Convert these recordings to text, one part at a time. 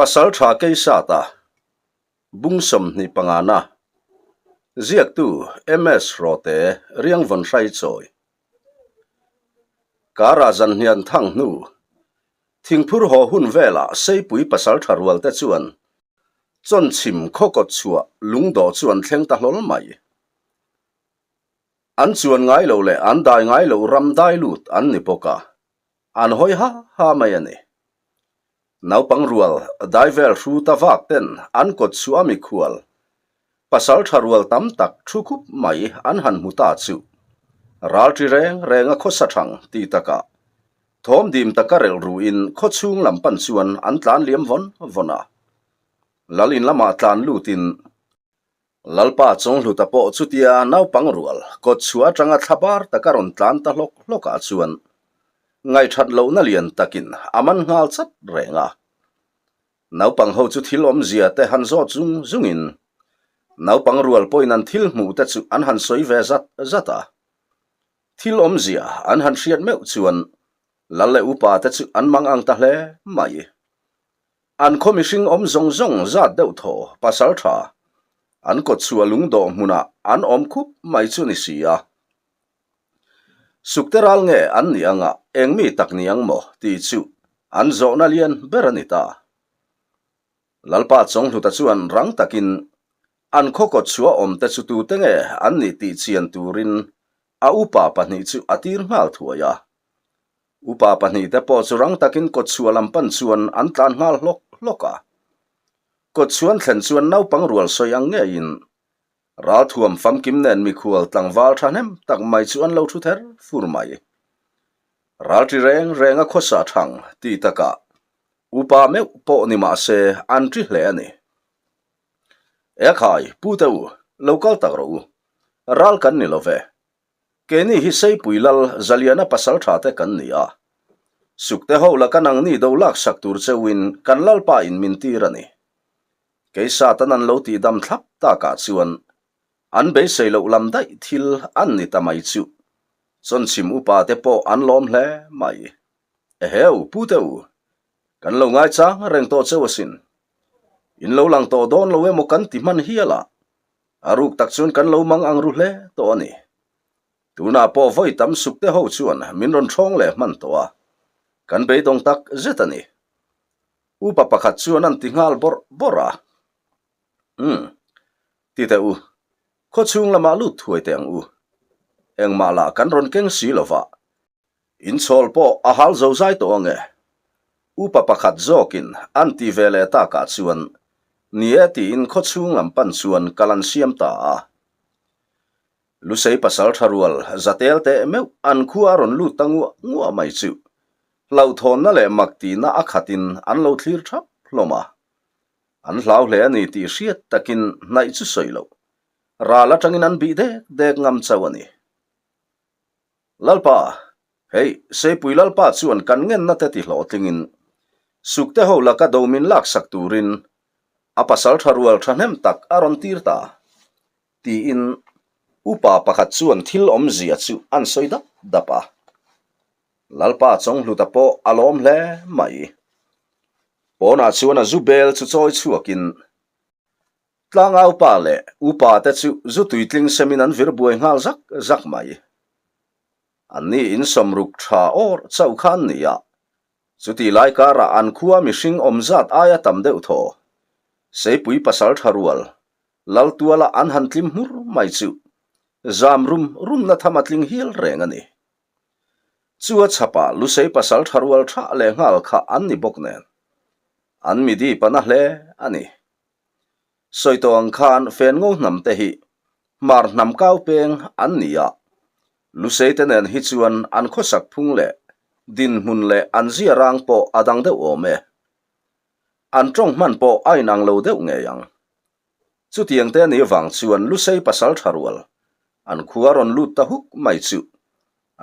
Pasaltha Keisata, Bung 25 na, Ziaktu MS Rawte Riangvawn Hraichawi. Karah zan hnian thang hnu, thingphur haw hun velah Seipui pasaltha rualte chuan Chawnchhim khaw kawt chhuah lungdawh chu an thleng ta hlawl mai. An chuan ngai loh leh an dai ngai loh ram dai lut an ni bawk a, an hawi ha ha mai a ni. Naupang rual dai vel hru ta vak ten an kawt chhuah a mikhual pasal tha rual tam tak thu khup mai an han hmu ta chu ralṭi reng reng a khawsa thang ti takah thawm dim taka relh ruin khawchhung lam pan chuan an tlan liam vawn vawn a. Lal in lamah tlan lutin Lalpa Chawnghluta pawh chutia naupang rual kawt chhuah atanga thla bar taka rawn tlan ta hlawk hlawkah chuan ngaihthat lohna lian takin a man nghal chat reng a. Naupang ho chu thil awmzia te han zawt zung zungin naupang rual pawhin an thil hmuh te chu an han sawi ve zat zat a. Thil awmzia an han hriat meuh chuan Lal leh upa te chu an mang ang ta hle mai. An khaw mihring awm zawng zawng zat deuh thaw pasal tha an kawt chhuah lungdawh hmunah an awm khup mai chu ni si a. Sukte ral nge an nih anga eng mi tak ni ang maw tih chu an zawhna lian ber a ni ta. Lalpa Chawnghluta chuan rang takin an khaw kawt chhuah awmte chu tute nge an nih tih chian turin a upa pahnih chu a tir nghal thuai a. Upa pahnihte pawh chu rang takin kawtchhuah lam pan chuan an tlan nghal hlawk hlawk a. Kawtchhuan thlen chuan naupang rual sawi ang ngeiin ralthuam famkim nen mikhual tlangval thahnem tak mai chu an lo thu ther fur mai. Ralṭi reng reng a khawsa thang ti takah upa meuh pawh ni mah se an ṭi hle a ni. Ekhai, pute u, lo kal tak rawh u. Ral kan ni lo ve. Keini hi Seipui Lal Zaliana pasal tha te kan ni a. Sukte ho la kan ang ni do lak sak tur cheuhin kan Lalpa in min tir a ni. Kei Satan an lo tih dam thlap takah chuan an beisei loh lam daih thil an ni ta mai chu. Chawnchhim upa te pawh an lawm hle mai. Eheu, pute u, kan lo ngaichang reng tawh cheu asin. In lo lang tawh dawn lo emaw kan ti hman hial a. A ruk tak chuan kan lo mang ang ru hle tawh a ni. Tunah pawh vawi tam suk te ho chuan min rawn ṭhawng leh hman tawh a, kan beidawng tak zet a ni. Upa pakhat chuan an ti nghal bawrh bawrh a. Umm, ti teh u, khawchhung lamah lut thuai teh ang u. Engmah lah kan rawn keng si lo va, Inchhawl pawh a hal zo zai tawh ange. Upa pakhat zawkin an ti ve leh takah chuan ni e tiin khawchhung lam pan chuan kal an siam ta a. Lusei pasal tha rual zatel teh meuh an khua a rawn lut ta nguah nguah mai chu hlauhthawnna leh mak tihna a khatin an lo thlir thap hlawm a. An hlau hle a ni tih hriat takin hnaih chu sawi loh ral atangin an bih dek dek ngam chauh a ni. Lalpa, hei, Seipui Lalpa chuan kan ngenna te ti hlawhtlingin Sukte ho laka do min laksak turin a pasal tha rual thahnem tak a rawn tir ta, tiin upa pakhat chuan thil awmzia chu an sawi dap dap a. Lalpa Chawnghluta pawh a lawm hle mai. Pawnah chuan a zu bel chu chawi chhuakin Tlangaupa leh upa te chu zu tuitling semin an vir buai nghal zak zak mai. Anni insawmruk tha awr chauh kha an ni a, chutih lai karah an khua mihring awm zat aia tam deuh thaw. Seipui pasal tha rual, Laltuala an han tlim hmur mai chu zam rum rumna tham a tling hial reng a ni. Chu a chhapah Lusei pasal tha rual tha leh nghal kha an ni bawk nen, an midi pana hle a ni. Sawi tawh ang khan Fenngo hnam te hi Hmar hnam kau peng an ni a, Lusei te nen hi chuan an khawsak phung leh dinhmun leh an zia rang pawh a dang deuh awm e. An tawng hman pawh a inang lo deuh ngei ang. Chutiang te anih vang chuan Lusei pasal tha rual an khua rawn lut ta huk mai chu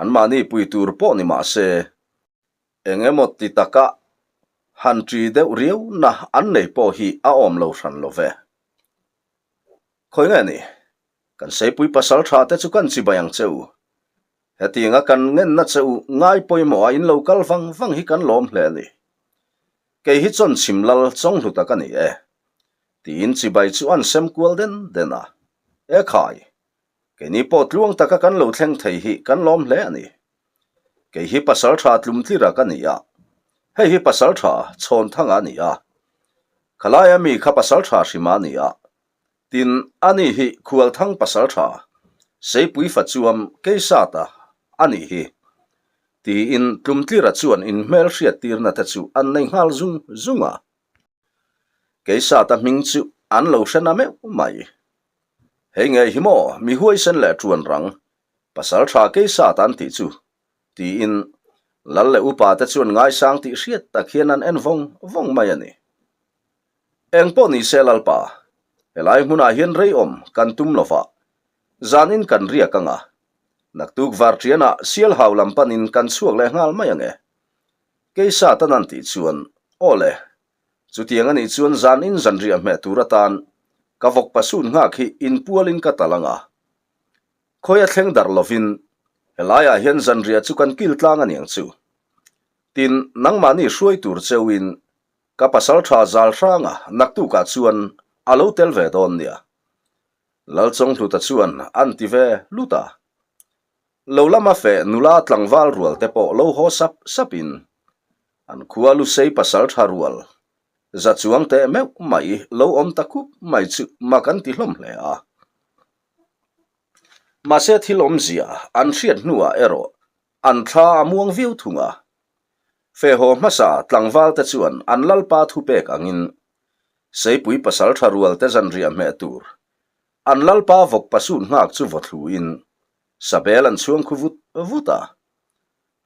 anmahni pui tur pawh ni mah se, Eng emaw ti taka han ṭi deuh riau na an nei pawh hi a awm lo hran lo ve. Khawi nge ni? Kan seipui pasal ṭha te chu kan chibai ang che u. Hetianga kan ngenna che u ngai pawimawh a in lo kal vang vang hi kan lawm hle a ni. Kei hi Chawnchhim lal Chawnghluta ka ni e, tiin chibai chu an sem kual den den a. E khai! Keini pawh tluang taka kan lo thleng thei hi kan lawm hle a ni. Kei hi pasal tha tlumtlira ka ni a, hei hi pasal tha Chhawnthanga a ni a. Khalaia mi kha pasal tha hrima a ni a, tin ani hi Khualthang pasal tha Seipui Fachuam Keisata a nih hi. Tiin tlumtlira chuan inhmel hriattirna te chu an nei nghal zung zung a. Keisata hming chu an lo hre na meuh mai. Hei ngei hi maw mi huaisen leh ṭuan rang, pasal ṭha Keisata an tih chu, tiin Lal leh upa te chuan ngaisang tih hriat tak hian an en vawng vawng mai a ni. Eng pawh ni se Lalpa, helai hmunah hian rei awm kan tum lo va, zanin kan riak ang a, naktuk varṭianah Sialhau lam panin kan chhuak leh nghal mai ang e. Keisatan an tih chuan, Aw le, Chutiang a nih chuan zan in zanriah hmeh tur atan ka vawk pasun nghak hi inpualin ka tal ang a. Khawi a thleng darh lovin helaiah hian zanriah chu kan kil tlang a niang chu. Tin, nangmahni hruai tur cheuhin ka pasal tha zal hranga naktukah chuan a lo tel ve dawn nia. Lalchawnghluta chuan an ti ve lut a. Lo lama feh nula tlangval rual te pawh lo haw sap sapin an khua Lusei pasal tha rual za chuang teh meuh mai lo awm ta khup mai chu mak an ti hlawm hle a. Mahse thil awmzia an hriat hnuah erawh an thla a muang viau thung a. Fehhaw hmasa tlangval te chuan an lalpa thupek angin Seipui pasal tha rual te zanriah hmeh tur An lalpa vawk pasut nghak chu vaw thluin Sabel an chhuang khu vut vut a.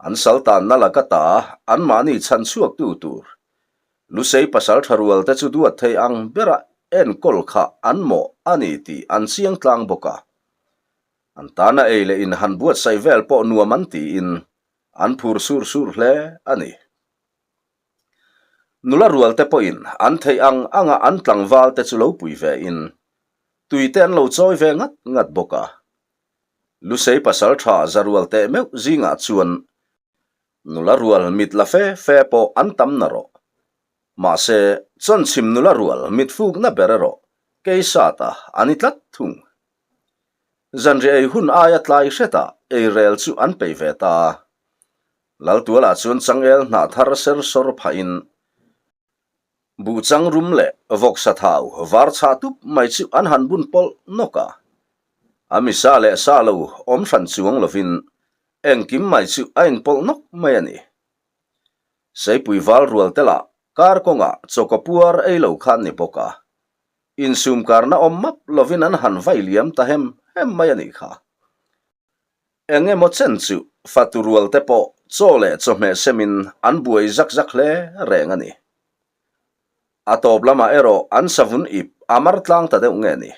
An sal tanna laka ta anmahni chhan chhuaktu tur Lusei pasal tha rual te chu duat thei ang bera enkawl kha an mawh a ni tih an chiang tlang bawk a. An tana ei leh in han buatsaih vel pawh nuam an tiin an phur sur sur hle a ni. Nula rual te pawhin an theih ang anga an tlangval te chu lo pui ve in tui te an lo chawi ve ngat ngat bawk a. Lusei pasal tha za rual teh meuh zingah chuan nula rual mit la fe fe pawh an tam na rawh. Mahse, chawnchhim nula rual mit fukna ber erawh Keisata a ni tlat thung. Zanriah ei hun aia tlai hretah eirel chu an peih ve ta a. Laltualah chuan changel hnah thar ser sawr phahin buh chang rum leh vawksa thau var chhah tup mai chu an han bun pawlh nawk a. A misa leh sa lo awm hran chuang lovin engkim mai chu a inpawlh nawk mai a ni. Seipui val rual te lah kar kawngah chawkaw puar ei lo khan ni bawk a, insum karna awm map lovin an han vai liam ta hem hem mai a nih kha. Eng emaw chen chu fatu rual te pawh chaw leh chawhmeh semin an buai zak zak hle reng a ni. A tawp lamah erawh an savun ip a mar tlang ta deuh nge ni.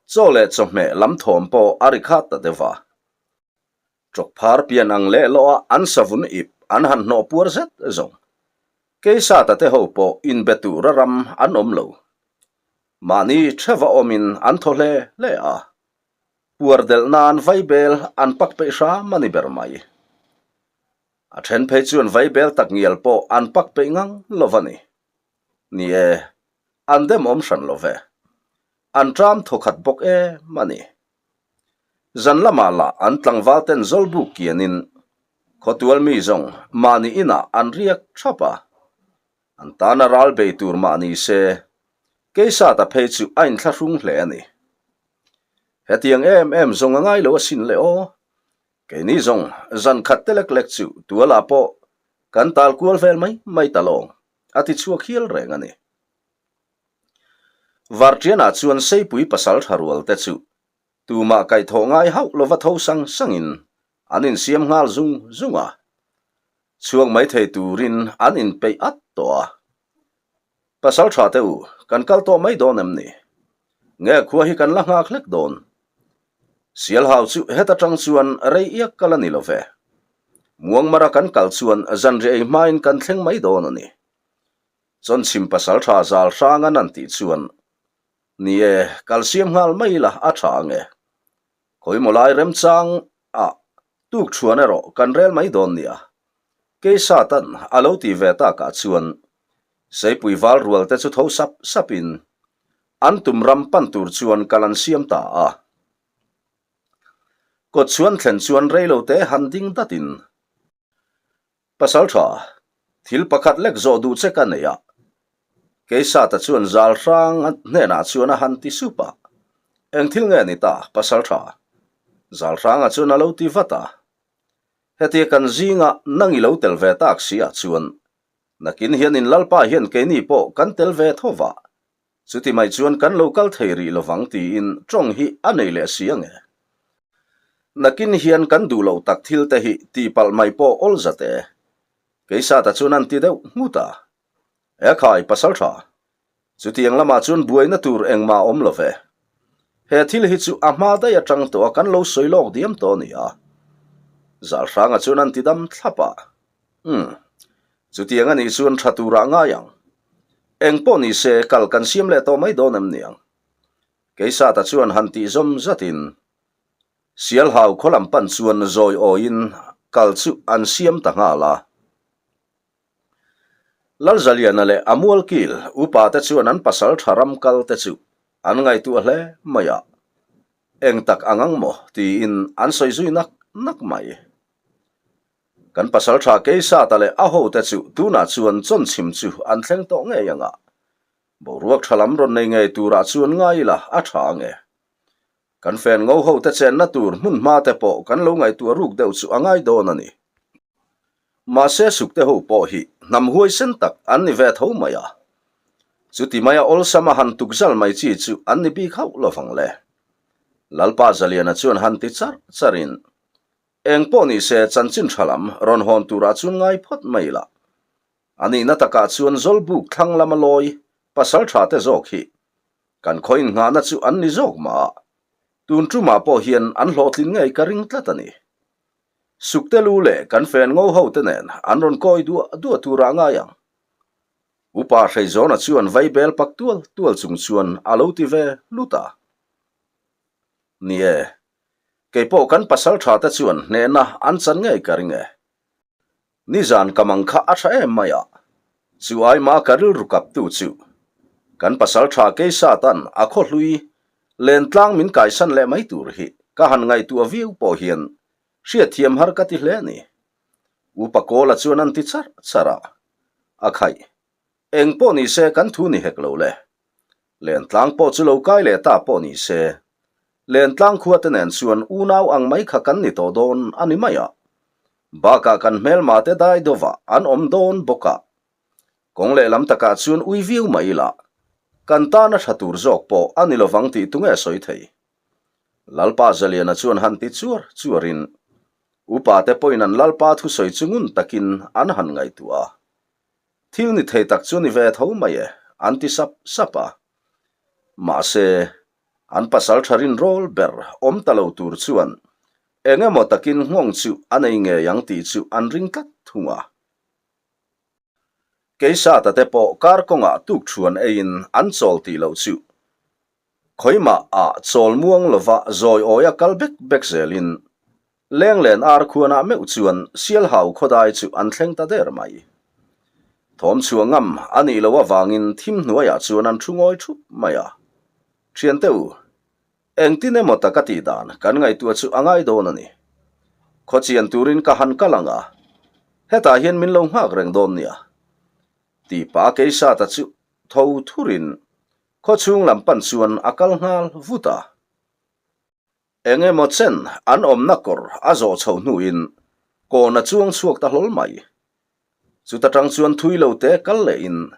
Chaw leh chawhmeh lam thawm pawh a ri khat ta deuh va. Ṭawkphar pian ang leh lawh a an savun ip an han hnawh puar zet zawng. Keisata te ho pawh inbe tura ram an awm lo. Mahni theva awmin an thaw hle hle a. Puar delh nan vaibel an pak peih hram a ni ber mai. A then phei chuan vaibel tak ngial pawh an pak peih ngang lo va ni. Ni e, an dem awm hran lo ve. An ṭam thawkhat bawk em a ni. Zan lamah lah an tlangval ten zawlbuk kianin khawtual mi zawng mahni inah an riak thap a. An tana ral bei tur mah ni se, Keisata phei chu a inthlahrung hle a ni. Hetiang em em zawng a ngai lo asin le aw. Keini zawng zan khat te lek lek chu tualah pawh kan tal kual vel mai mai ta lawng, a ti chhuak hial reng a ni. Varṭianah chuan Seipui pasal tha rual te chu tumah kaihthawh ngai hauh lova tho sang sangin an insiam nghal zung zung a. Chhuak mai thei turin an inpeih at tawh a. Pasal tha te u, kan kal tawh mai dawn em ni? Nge khua hi kan la nghak hlek dawn? Sialhau chu heta tang chuan rei iak kal a ni lo ve. Muangmara kan kal chuan zanriah ei hmain kan thleng mai dawn a ni. Chawnchhim pasal tha zal hrang an an tih chuan, Ni e, kal siam nghal mai ila a tha ang e. Khawimaw lai remchang ah tuk thuan erawh kan rel mai dawn nia. Keisatan a lo ti ve takah chuan. Seipui val rual te chu tho sap sap in an tum ram pan tur chuan kal an siam ta a. Kawt chuan thlen chuan rei lo te han ding dat in. Pasal tha, thil pakhat lek zawh duh che ka nei a. Keisata chuan zal hrang hnenah chuan a han ti sup a. Eng thil nge ni ta, pasal tha? Zal hranga chuan a lo ti vat a. Hetia kan zinga nang i lo tel ve tak si ah chuan nakin hian in Lalpa hian keini pawh kan tel ve tho va, chuti mai chuan kan lo kal thei rih lovang tiin tawng hi a nei leh si ange. Nakin hian kan duh loh tak thil te hi tihpalh mai pawh awl zat e. Keisata chuan an ti deuh nghut a. Ekhai, pasal tha, Chutiang lamah chuan buaina tur engmah a awm lo ve. He thil hi chu a hma daih atang tawh a kan lo sawi lawk diam tawh a ni a. Zalhranga chuan an ti dam thlap a. Umm. Chutiang a nih chuan tha turah ngai ang. Eng pawh ni se kal kan siam leh tawh mai dawn em niang. Keisata chuan han tih zawm zatin Sialhau khaw lam pan chuan zawi awiin kal chu an siam ta nghal a. Lalzaliana leh a mualkil upa te chuan an pasal tha ram kal te chu an ngaihtuah hle mai a, eng tak ang ang maw tiin an sawi zui nak nak mai. Kan pasal tha Keisata leh a ho te chu tunah chuan chawnchhim chu an thleng tawh ngei ang a, boruak tha lam rawn nei ngei turah chuan ngai ila a tha ang e. Kan fen ngo ho te chenna tur hmun hma te pawh kan lo ngaihtuah ruk deuh chu a ngai dawn a ni. Mahse sukte ho pawh hi hnam huaisen tak an ni ve tho mai a. Chuti maia awlsam a han tukzal mai chi chu an ni bik hauh lovang le. Lalpa Zaliana chuan han ti char charin, Eng pawh ni se chanchin tha lam rawn hawn turah chuan ngai phawt mai la. A nihna takah chuan Zawlbuk thlang lama lawi pasal tha te zawk hi Kan khaw innghahna chu an ni zawk mah a, tun tumah pawh hian an hlawhtlin ngei ka ring tlat a ni. Sukte lu leh kan fen ngo ho te nen an rawn kawi duah duah turah ngai ang. Upa Hreizawna chuan vai bel pak tual tual chung chuan a lo ti ve hlut a. Ni e, kei pawh kan pasal tha te chuan hnehna an chan ngei ka ring e. Nizan ka mang kha a tha em mai a, chu aima ka rilru kaptu chu kan pasal tha Keisatan a khaw hlui lentlang min kaisan leh mai tur hi ka han ngaihtuah viau pawh hian hriatthiam har ka ti hle a ni. Upa Kawla chuan an ti char char a, a khaih. Eng pawh ni se kan thu ni hek lo le. Lentlang pawh chu lo kai leh ta pawh ni se, Lentlang khua te nen chuan unau ang mai kha kan ni tawh dawn a ni mai a. Bakah kan hmelma te dai dawvah an awm dawn bawk a. Kawng lehlam takah chuan ui viau mai ila, kan tana tha tur zawk pawh a ni lovang tih tunge sawi thei. Lalpa Zaliana chuan han ti chuar chuarin, upa te pawhin an Lalpa thusawi chu ngun takin an han ngaihtuah a. Thil ni thei tak chu ni ve tho mai e, an ti sap sap a. Mahse, an pasal tha rinrawl ber awm ta lo tur chuan eng emaw takin nghawng chu a nei ngei ang tih chu an ring tlat thung a. Keisata te pawh kar kawngah tukṭhuan eiin an chawl tih loh chu Khawimah ah chawl muang lova zawi awia kal bek bek zelin Lenglen ar khuanah meuh chuan Sialhau khawdai chu an thleng ta der mai. Thawm chhuah ngam a nih loh avangin thim hnuaiah chuan an thu ngawi thup mai a. Thiante u, engtin emaw taka tih dan kan ngaihtuah chu a ngai dawn a ni. Khawchian turin ka han kal ang a, hetah hian min lo nghak reng dawn nia. Tih pah Keisata chu tho thurin Khawchhung lam pan chuan a kal nghal vut a. Eng emaw chen an awmna kawr a zawh chho hnuin kawn a chuang chhuak ta hlawl mai. Chuta tang chuan thui lo te kal lehin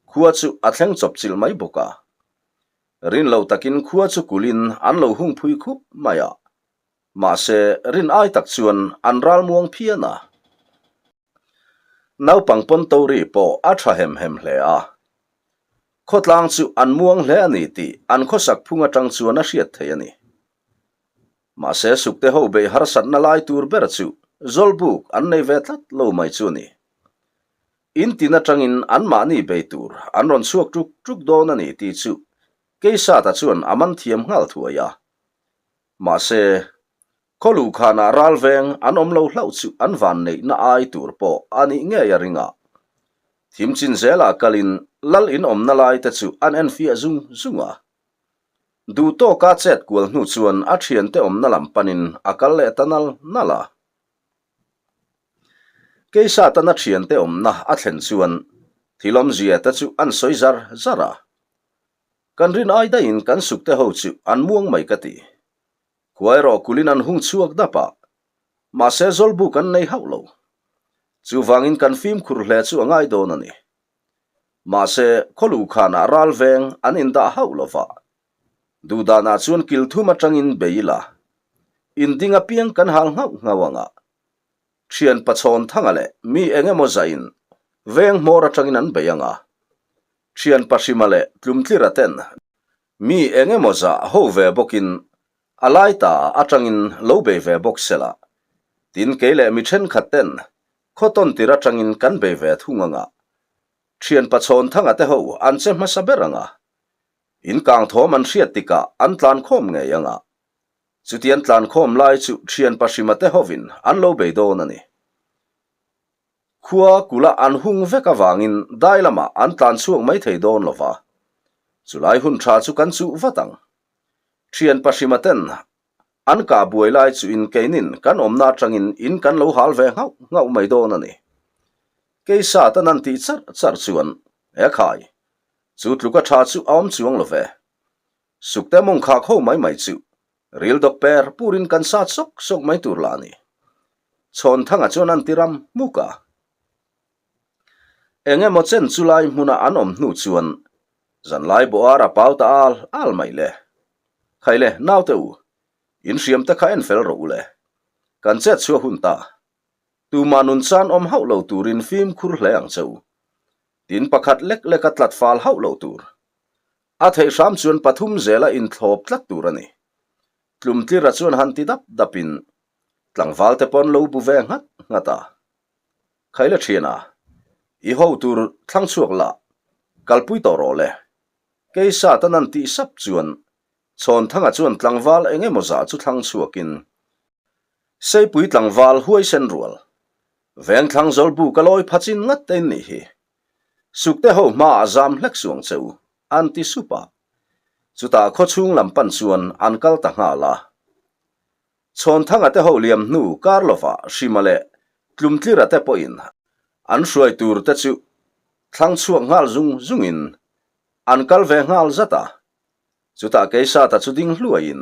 khua chu a thleng chawp chilh mai bawk a. Rin lo takin khua chu kulhin an lo hung phui khup mai a. Mahse rin ai tak chuan an ral muang phian a. Naupang pawn tori pawh a tha hem hem hle a. Khawtlang chu an muang hle a ni tih an khawsak phung atang chuan a hriat theih a ni. Mahse sukte ho beih harsatna lai tur ber chu Zawlbuk an nei ve tlat lo mai chu a ni. In tin atangin anmahni bei tur an rawn chhuak tuk tuk dawn a ni tih chu Keisata chuan a man thiam nghal thuai a. Mahse, Khaw luhkhanah ralveng an awm lo hlauh chu an van neihna ai tur pawh a nih ngei a ring a. Thim chin zelah kalin lal in awmna lai te chu an enfiah zung zung a. Duh tawka chet kual hnu chuan a thiante awmna lam panin a kal leh ta nal nal a. Keisatana thiante awmna a thlen chuan thil awmzia te chu an sawi zar zar a. Kan rin ai daihin kan sukte ho chu an muang mai ka ti. Khua erawh kulin an hung chhuak dap a, mahse zawlbu kan nei hauh lo. Chuvangin kan fimkhur hle chu a ngai dawn a ni. Mahse, khawlu khanah ral veng an indah hauh lo va. Duhdanah chuan kil thum atangin bei ila, inding apiang kan hal nghauh nghauh ang a. Thian Pachhawn Thanga leh mi eng emaw zahin veng hmawr atangin an bei ang a. Thian Pahrima leh Tlumtlira ten mi eng emaw zah ho ve bawkin a lai ta atangin lo bei ve bawk sela. Tin, kei leh mi thenkhat ten Khaw tawn tir atangin kan bei ve thung ang a, thian Pachhawn Thanga te ho an che hmasa ber ang a, in kang thawm an hriat tikah an tlan khawm ngei ang a, chuti an tlan khawm lai chu thian Pahrima te hovin an lo bei dawn a ni. Khua kula an hung vek avangin dai lamah an tlan chhuak mai thei dawn lo va, chulai hun tha chu kan chuh vat ang. Thian Pahrima ten An kah buai lai chu in keinin kan awmna atangin in kan lo hal ve nghauh nghauh mai dawn a ni. Keisa tan an tih charh charh chuan, E khai, chu tluka tha chu a awm chuang lo ve. Sukte mawng khak ho mai mai chu ril dawk per purin kan sat sawk sawk mai tur lah a ni. Chhawnthanga chuan an ti ram hmuk a. Eng emaw chen chu lai hmuna an awm hnu chuan zanlai bawh ar a pau ta al al mai le. Khai le, naute u, in hriam te kha en fel rawh u le. Kan chet chhuah hun ta. Tumah nun chan awm hauh lo turin fimkhur hle ang che u. Tin pakhat lek leka tlat fal hauh lo tur. A theih hram chuan pathum zela inthlawp tlat tur a ni. Tlumtlira chuan han ti dap dapin tlangval te pawn lo bu ve nghat nghat a. Khaila thiana, i ho tur thlang chhuak la, kalpui tawh rawh le. Keisa tan an tih sap chuan Chhawnthanga chuan tlangval eng emaw zah chu thlang chhuakin Seipui tlangval huaisen rual Vengthlang zawlbu ka lawi pha chin ngat te in nih hi. Sukte ho hmaah zam hlek suang che u, an ti sup a. Chutah khawchhung lam pan chuan an kal ta nghal a. Chhawnthanga te ho liam hnu kar lovah Hrima leh Tlumtlira te pawhin an hruai tur te chu thlang chhuak nghal zung zungin an kal ve nghal zat a. Chutah Keisata chu ding hluaiin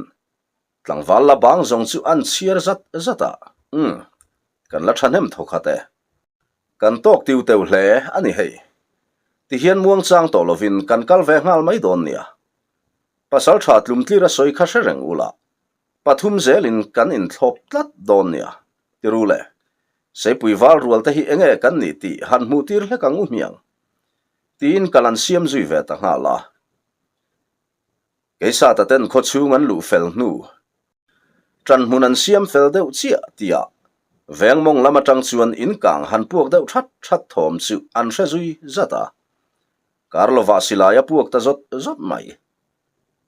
tlangval la bang zawng chu an chhiar zat zat a, Umm, kan la thahnem thawkhat e. Kan tawk tiu teu hle a ni hei. Tihian muangchang tawh lovin kan kal ve nghal mai dawn nia. Pasal tha tlumtlira sawi kha hre reng ula, Pathum zelin kan inthlawp tlat dawn nia, ti ru le. Seipui val rual te hi enge kan nih tih han hmuh tir hlek ang u hmiang. Tiin kal an siam zui ve ta nghal a. Keisata ten khaw chhung an luh fel hnu. Ṭan hmun an siam fel deuh chiah tihah veng mawng lam aṭang chuan in kang han puak deuh ṭhat ṭhat thawm chu an hre zui zat a. Kar lovah silai a puak ta zawt zawt mai.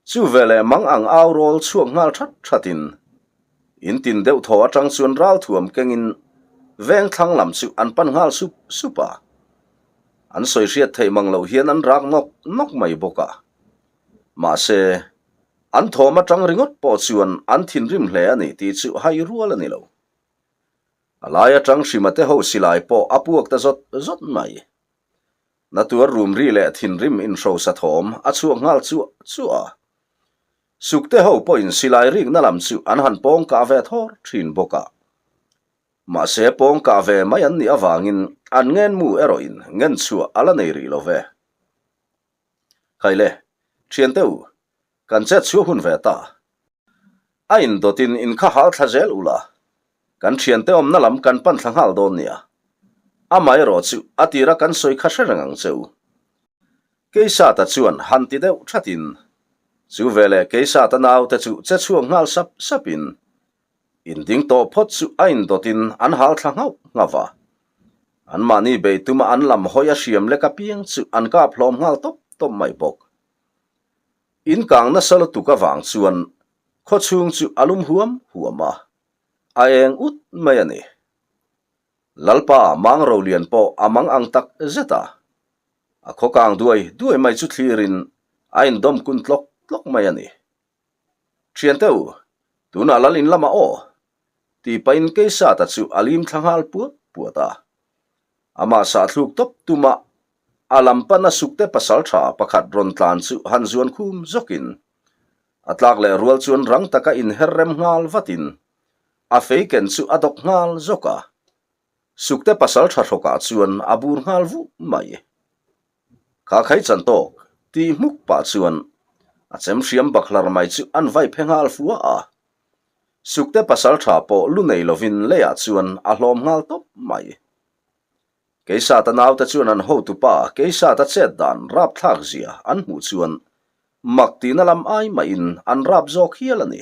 Chu veleh mang ang au rawl chhuak nghal that thatin in tin deuh thaw atang chuan ral thuam kengin veng thlang lam chu an pan nghal sup sup a. An sawi hriat theih mang loh hian an rak nawk nawk mai bawk a. Mahse, an thawm atang ringawt pawh chuan an thinrim hle a ni tih chu hai rual a ni lo. A lai atang hrima te ho silai pawh a puak ta zawt zawt mai. Na tuar rum ri leh thinrim inhrosa thawm a chhuak nghal chuah chuah a. Sukte ho pawhin silai rikna lam chu an han pawng kah ve thawr thin bawk a. Mahse pawng kah ve mai an nih avangin an ngenmu erawhin ngen chhuah a la nei rih lo ve. Khaile, thiante u, kan chet chhuah hun ve ta. A indawtin in kha hal thla zel ula, kan thiante awmna lam kan pan thla nghal dawn nia. Amaherawh chu a tira kan sawi kha hre reng ang che u. Keisata chuan han ti deuh thatin, chu veleh Keisata naute chu che chhuak nghal sap sapin, inding tawh phawt chu a indawtin an hal thla nghauh nghauh va. Anmahni bei tuma an lam hawi a hriam lek apiang chu an kap hlawm nghal tawp tawp mai bawk. In kang nasa lutuk avang chuan khaw chhung chu a lum huam huam a, a eng ut mai a ni. Lalpa mang rolian pawh a mang ang tak zet a. A khaw kang duai duai mai chu thlirin a indawm kun tlawk tlawk mai a ni. Thiante u, tunah lal in lamah aw! tih pahin Keisata chu a lim thla nghal puat puat a. Amah sahthluk tawp tuma a lam pana sukte pasal tha pakhat rawn tlan chu han zuan khum zawkin a tlak leh rual chuan rang taka inher rem nghal vatin a fei ken chu a dawk nghal zawk a. Sukte pasal tha hrawkah chuan a bur nghal vuh mai. Kha khai chan tawk tih hmuk pah chuan a chem hriam bakhlar mai chu an vai phe nghal fua a. Sukte pasal tha pawh lu nei lovin leiah chuan a hlawm nghal tawp mai. Keisata naute chuan an hotupa Keisata chet dan rapthlak zia an hmuh chuan mak tihna lam ai mahin an rap zawk hial a ni.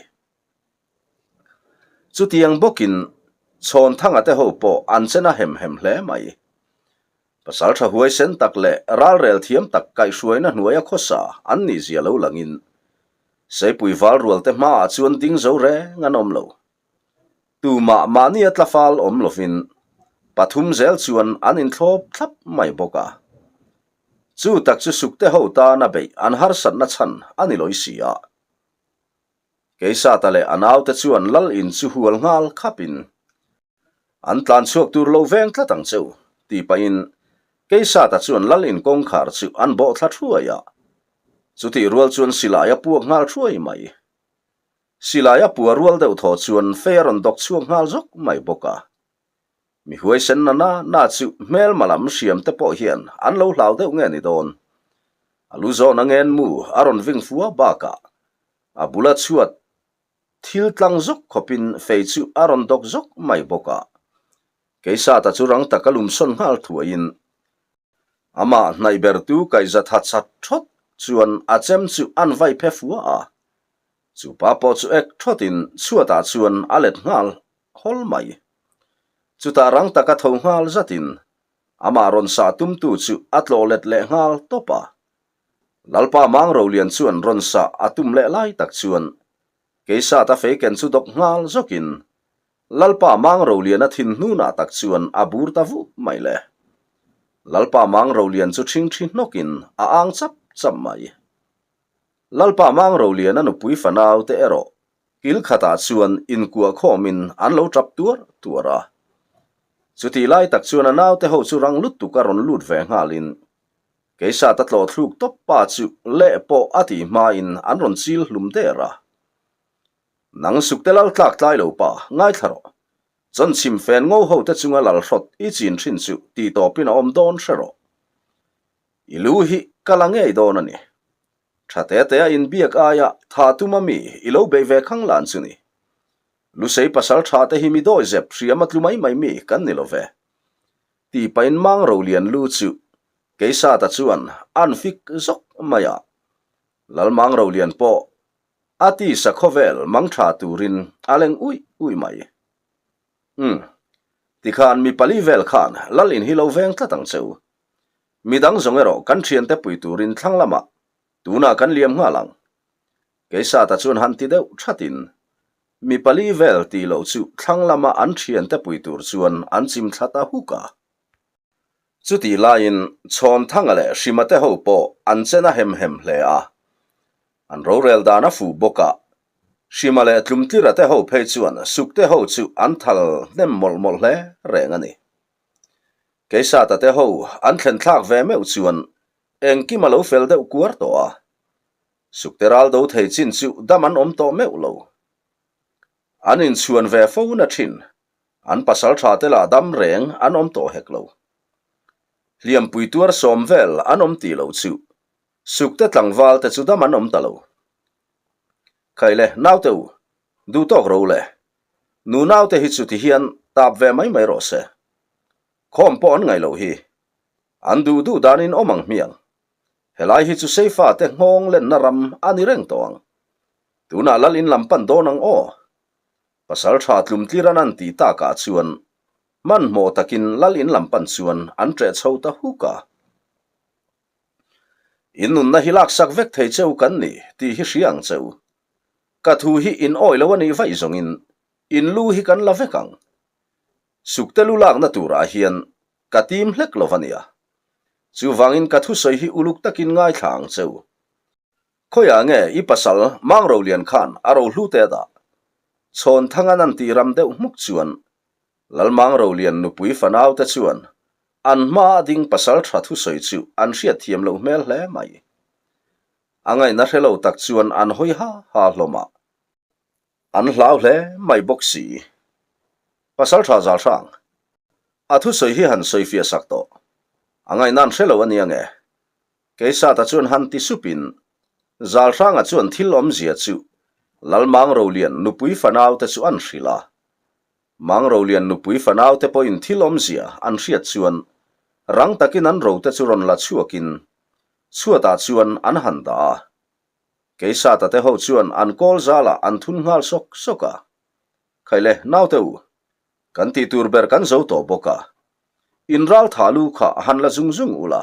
Chutiang bawkin Chhawnthanga te ho pawh an chen a hem hem hle mai. Pasal tha huaisen tak leh ralrel thiam tak kaihhruaina hnuaia khawsa an nih zia lo langin Seipui val rualte hmaah chuan ding zo reng an awm lo. Tumah mahnia tlafal awm lovin pathum zel chuan an inthlawp thlap mai bawk a. Chu tak chu sukte ho tana beih an harsatna chhan a ni lawi si a. Keisata leh a naute chuan lal in chu hual nghal khapin, An tlan chhuak tur lo veng tlat ang cheu, tih pahin Keisata chuan lal in kawngkhar chu an bawh thla thuai a. Chutih rual chuan silai a puak nghal thuai mai. Silai a pua rual deuh thaw chuan fei a rawn dawk chhuak nghal zawk mai bawk a. Mi huaisen na na na chu hmelma lam hriam te pawh hian an lo hlau deuh nge ni dawn. A lu zawn a ngen mu a rawn ving fua bakah a bula chhuat thil tlang zawk khawpin fei chu a rawn dawk zawk mai bawk a. Keisata chu rang taka lumsawn nghal thuaiin amah hnaih bertu kaihza tha chat thawt chuan a chem chu an vai phe fua a. Chupa pawh chu ek thawtin chhuatah chuan a let nghal hawl mai. Chutah rang taka tho nghal zatin amah rawn sah tumtu chu a tlawh let leh nghal tawp a. Lalpa Mangrolian chuan rawn sah a tum leh lai tak chuan Keisat a feiken chu dawk nghal zawkin Lalpa Mangroliana thin hnunah tak chuan a bur ta vuh mai le. Lalpa Mangrolian chu ṭhingṭhi hnawkin a ang chap chap mai. Lalpa Mangroliana nupui fanau te erawh Kil khatah chuan inkuah khawmin an lo tap tuar tuar a. Chutih lai tak chuan a naute ho chu rang lutuk a rawn lut ve nghalin Keisat a tlawh thluk tawp pa chu leh pawh a tih hmain an rawn chil hlum der a. Nang sukte lal tlak tlai lo pa, ngaithla rawh. Chawnchhim fen ngo ho te chunga lal hrawt i chin thin chu tih tawpin a awm dawn hre rawh. I lu hi ka la ngei dawn a ni. Tha te te a inbiak aia tha tum a mi i lo beih ve khang lan chu ni. Lusei pasal tha te hi mi dawi zep hriam a tlu mai mai mi kan ni lo ve. Tih pahin mang rolian lu chu Keisata chuan an fik zawk mai a. Lal mang rolian pawh a tisa khawvel mang tha turin a leng uih uih mai. Umm. Tikhan mi pali vel khan lal in hi lo veng tlat ang cheu. Midang zawng erawh kan thiante pui turin thlang lamah tunah kan liam nghal ang. Keisata chuan han ti deuh thatin mi pali vel tih loh chu thlang lama an thiante pui tur chuan an chim thla ta huk a. Chutih laiin Chhawnthanga leh Hrimate ho pawh an chen a hem hem hle a. An rorel dan a fuh bawk a, Hrima leh Tlumtlira te ho phei chuan Sukte ho chu an thal hnem mawlh mawlh hle reng a ni. Keisata te ho an thlen thlak ve meuh chuan engkim a lo fel deuh kuar tawh a. Sukte ral do thei chin chu dam an awm tawh meuh lo. An inchhuan ve fo na thin, an pasal tha te lah dam reng an awm tawh hek lo. Hliampui tuar sawm vel an awm tih loh chu Sukte tlangval te chu dam an awm ta lo. Khaile, naute u, duh tawk ro le. Nu naute hi chu ti hian tap ve mai mai rawh se. Khawm pawh an ngaih loh hi. An duh duh danin awm ang hmiang. Helai hi chu Seifa te nghawng lenna ram a ni reng tawh ang. Tunah lal in lam pan dawn ang aw. Pasal tha tlum tlir an an tih takah chuan hmanhmawh takin lal in lam pan chuan an ṭeh chho ta huk a. In nunna hi laksak vek thei cheu kan ni tih hi hria ang cheu. Ka thu hi in awih lo a nih vaih zawngin in lu hi kan la vek ang. Sukte lu lakna turah hian ka tim hlek lo va nia. Chuvangin ka thusawi hi uluk takin ngaithla ang che u. Khawiah nge i pasal Mangrolian khan a rohlu te a dah? Chhawnthanga nan tih ram deuh hmuk chuan Lalmangrolian nupui fanaute chuan an hmaa a ding pasal tha thusawi chu an hriatthiam loh hmel hle mai. A ngaihna hre lo tak chuan an hawi ha ha hlawm a. An hlau hle mai bawk si. Pasal tha zal hrang. A thusawi hi han sawi fiah sak tawh. A ngaihna an hre lo a nia nge? Keisata chuan han ti supin Zal hranga chuan thil awmzia chu Lalmang Rolian nupui fanaute chu an hrilh a. Mang Rolian nupui fanaute pawhin thil awmzia an hriat chuan rang takin an rote chu rawn la chhuakin chhuatah chuan an han dah a. Keisata te ho chuan an kawl zalah an thun nghal sawk sawk a. Khaile, naute u, kan tih tur ber kan zo tawh bawk a. In ral tha lu kha han la zung zung ula.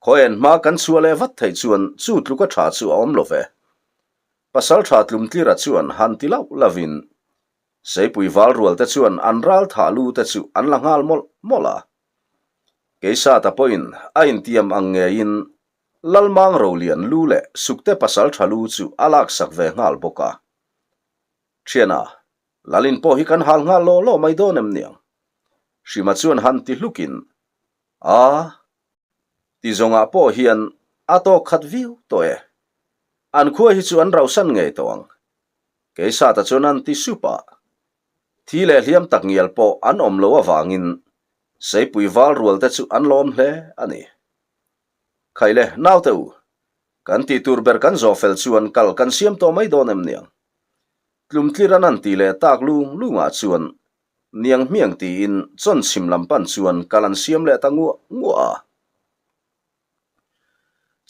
Khaw en hma kan chhuah leh vat theih chuan chu tluka tha chu a awm lo ve. Pasal tha tlumtlira chuan han ti lauh lovin Seipui val rual te chuan an ral tha lu te chu an la nghal mawlh mawlh a. Keisata pawhin a intiam ang ngeiin Lalmang Rolian lu leh Sukte pasal tha lu chu a laksak ve nghal bawk a. Thiana, Lalin pawh hi kan hal nghal law law mai dawn em niang? Hrima chuan han ti hlukin, A, ti zawngah pawh hian a tawk khat viau tawh e. An khua hi chu an rauhsan ngei tawh ang. Keisata chuan an ti sup a. Thi leh hliam tak ngial pawh an awm lo avangin Seipui val rual te chu an lawm hle a ni. Khaile, naute u, kan tih tur ber kan zawh fel chuan kal kan siam tawh mai dawn em niang? Tlumtlir an an tih leh tak lung lungah chuan niang hmiang tiin chawn chhim lam pan chuan kal an siam leh ta nguah nguah a.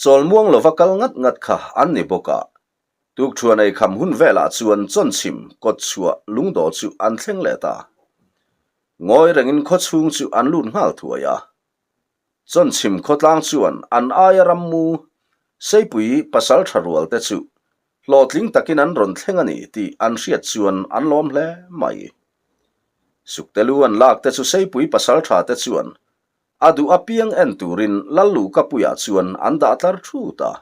Chawl muang lova kal ngat ngat kha an ni bawk a, tukṭhuan ei kham hun velah chuan chawn chhim kawt chhuah lungdaw chu an thleng leh ta. Ngawi rengin khawchhung chu an lut nghal thuai a. Chawnchhim khawtlang chuan an aia rammu Seipui pasal tha rual te chu hlawhtling takin an rawn thleng a ni tih an hriat chuan an lawm hle mai. Sukte lu an lak te chu Seipui pasal tha te chuan a duh apiang en turin Lallukapuiah chuan an dah tlar thut a.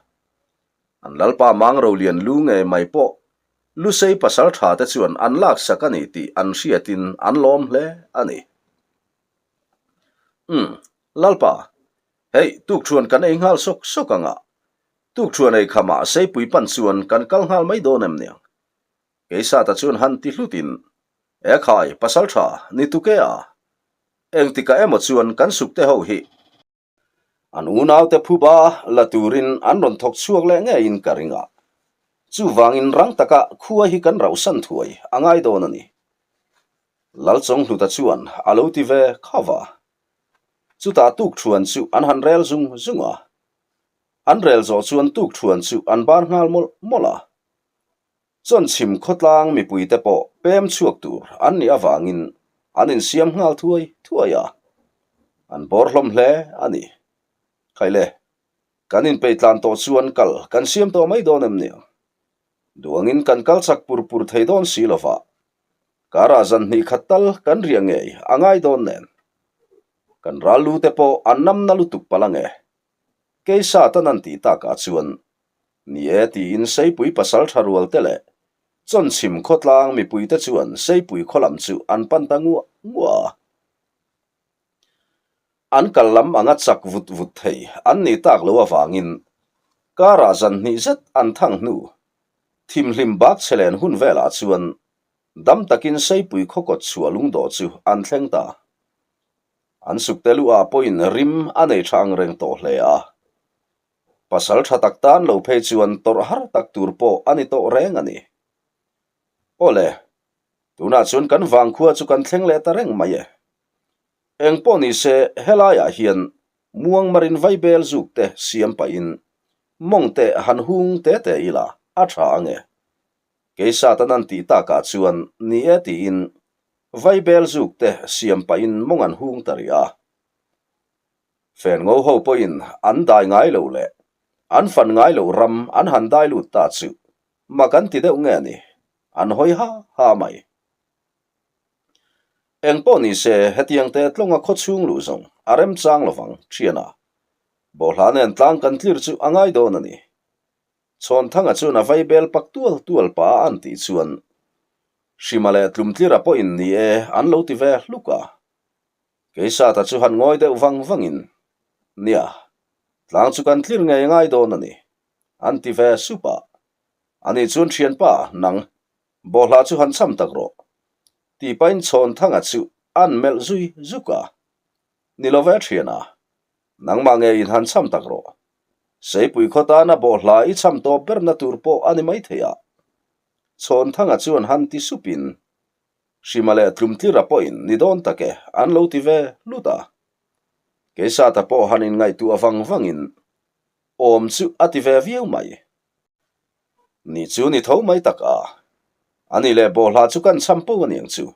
An Lalpa Mangrolian lu ngei mai pawh Lusei pasal tha te chuan an laksak a ni tih an hriatin an lawm hle a ni. Umm, Lalpa, hei tukṭhuan kan ei nghal sawk sawk ang a, tukṭhuan ei khamah Seipui pan chuan kan kal nghal mai dawn em niang? Keisata chuan han ti hlutin, E khai, pasalṭha, ni tuke a, engtikah emaw chuan kan sukte ho hi An unaute phuba la turin an rawn thawk chhuak leh ngeiin ka ring a, chuvangin rang taka khua hi kan rauhsan thuai a ngai dawn a ni. Lalchawng-hluta chuan a lo ti ve khauh a. Chutah tukṭhuan chu an han rel zung zung a. An rel zawh chuan tukṭhuan chu an bar nghal mawlh mawlh a. Chawnchhim khawtlang mipuite pawh pem chhuak tur an nih avangin an insiam nghal thuai thuai a, an bawr hlawm hle a ni. Khaile, kan inpeih tlan tawh chuan kal kan siam tawh mai dawn em niang? Duangin kan kal chak pur pur thei dawn si lova, karah zan hnih khat tal kan riah ngei a ngai dawn nen. Kan ral lu te pawh an nam na lutuk palh ange. Keisa tan an tih takah chuan Ni e tiin Seipui pasal tha rual te leh Chawnchhim khawtlang mipui te chuan Seipui khaw lam chu an pan ta nguah nguah a. An kal lam anga chak vut vut thei an nih tak lo avangin karah zan hnih zet an thang hnu thimhlim bak chhe len hun velah chuan dam takin Seipui khaw kawt chhuah lungdawh chu an thleng ta. An sukte lu ah pawhin rim a nei tha ang reng tawh hle a. Pasal tha tak tan lo phei chuan tawrh har tak tur pawh a ni tawh reng a ni. Awle, tunah chuan kan vangkhua chu kan thleng leh ta reng mai e. Eng pawh ni se helaiah hian muangmarin vaibel zuk te siam pahin mawng te han hung te te ila a tha ange. Keisatan an tih takah chuan ni e tiin vaibel zuk te siam pahin mawng an hung ta rih a. Fen ngo ho pawhin an dai ngai lo leh an fan ngai lo ram an han dai lut ta chu mak an ti deuh nge ni, an hawi ha ha mai. Eng pawh ni se hetiang te tlawnga khaw chhung luh zawng a remchang lovang thian a. Bawhhla nen tlang kan tlir chu a ngai dawn a ni. Chhawnthanga chuan a vai bel pak tual tual pah a an tih chuan Hrima leh Tlumtlira pawhin ni e an lo ti ve hluk a. Keisata chu han ngawi deuh vang vangin, Nia, tlang chu kan tlir ngei ngai dawn a ni, an ti ve sup a. Ani chuan thianpa, nang, bawhhla chu han cham tak rawh, tih pahin Chhawnthanga chu an melh zui zuk a. Ni lo ve thiana, nangmah nge in han cham tak rawh. Seipui khaw tana bawhhla i cham tawp berna tur pawh a ni maithei a. Chhawnthanga chuan han ti supin, Hrima leh Tlumtlira pawhin ni dawn tak e, an lo ti ve hlut a. Keisata pawh han inngaihtuah vang vangin awm chu a ti ve viau mai. Ni chu ni tho mai tak a, ani leh bawhhla chu kan cham po aniang chu.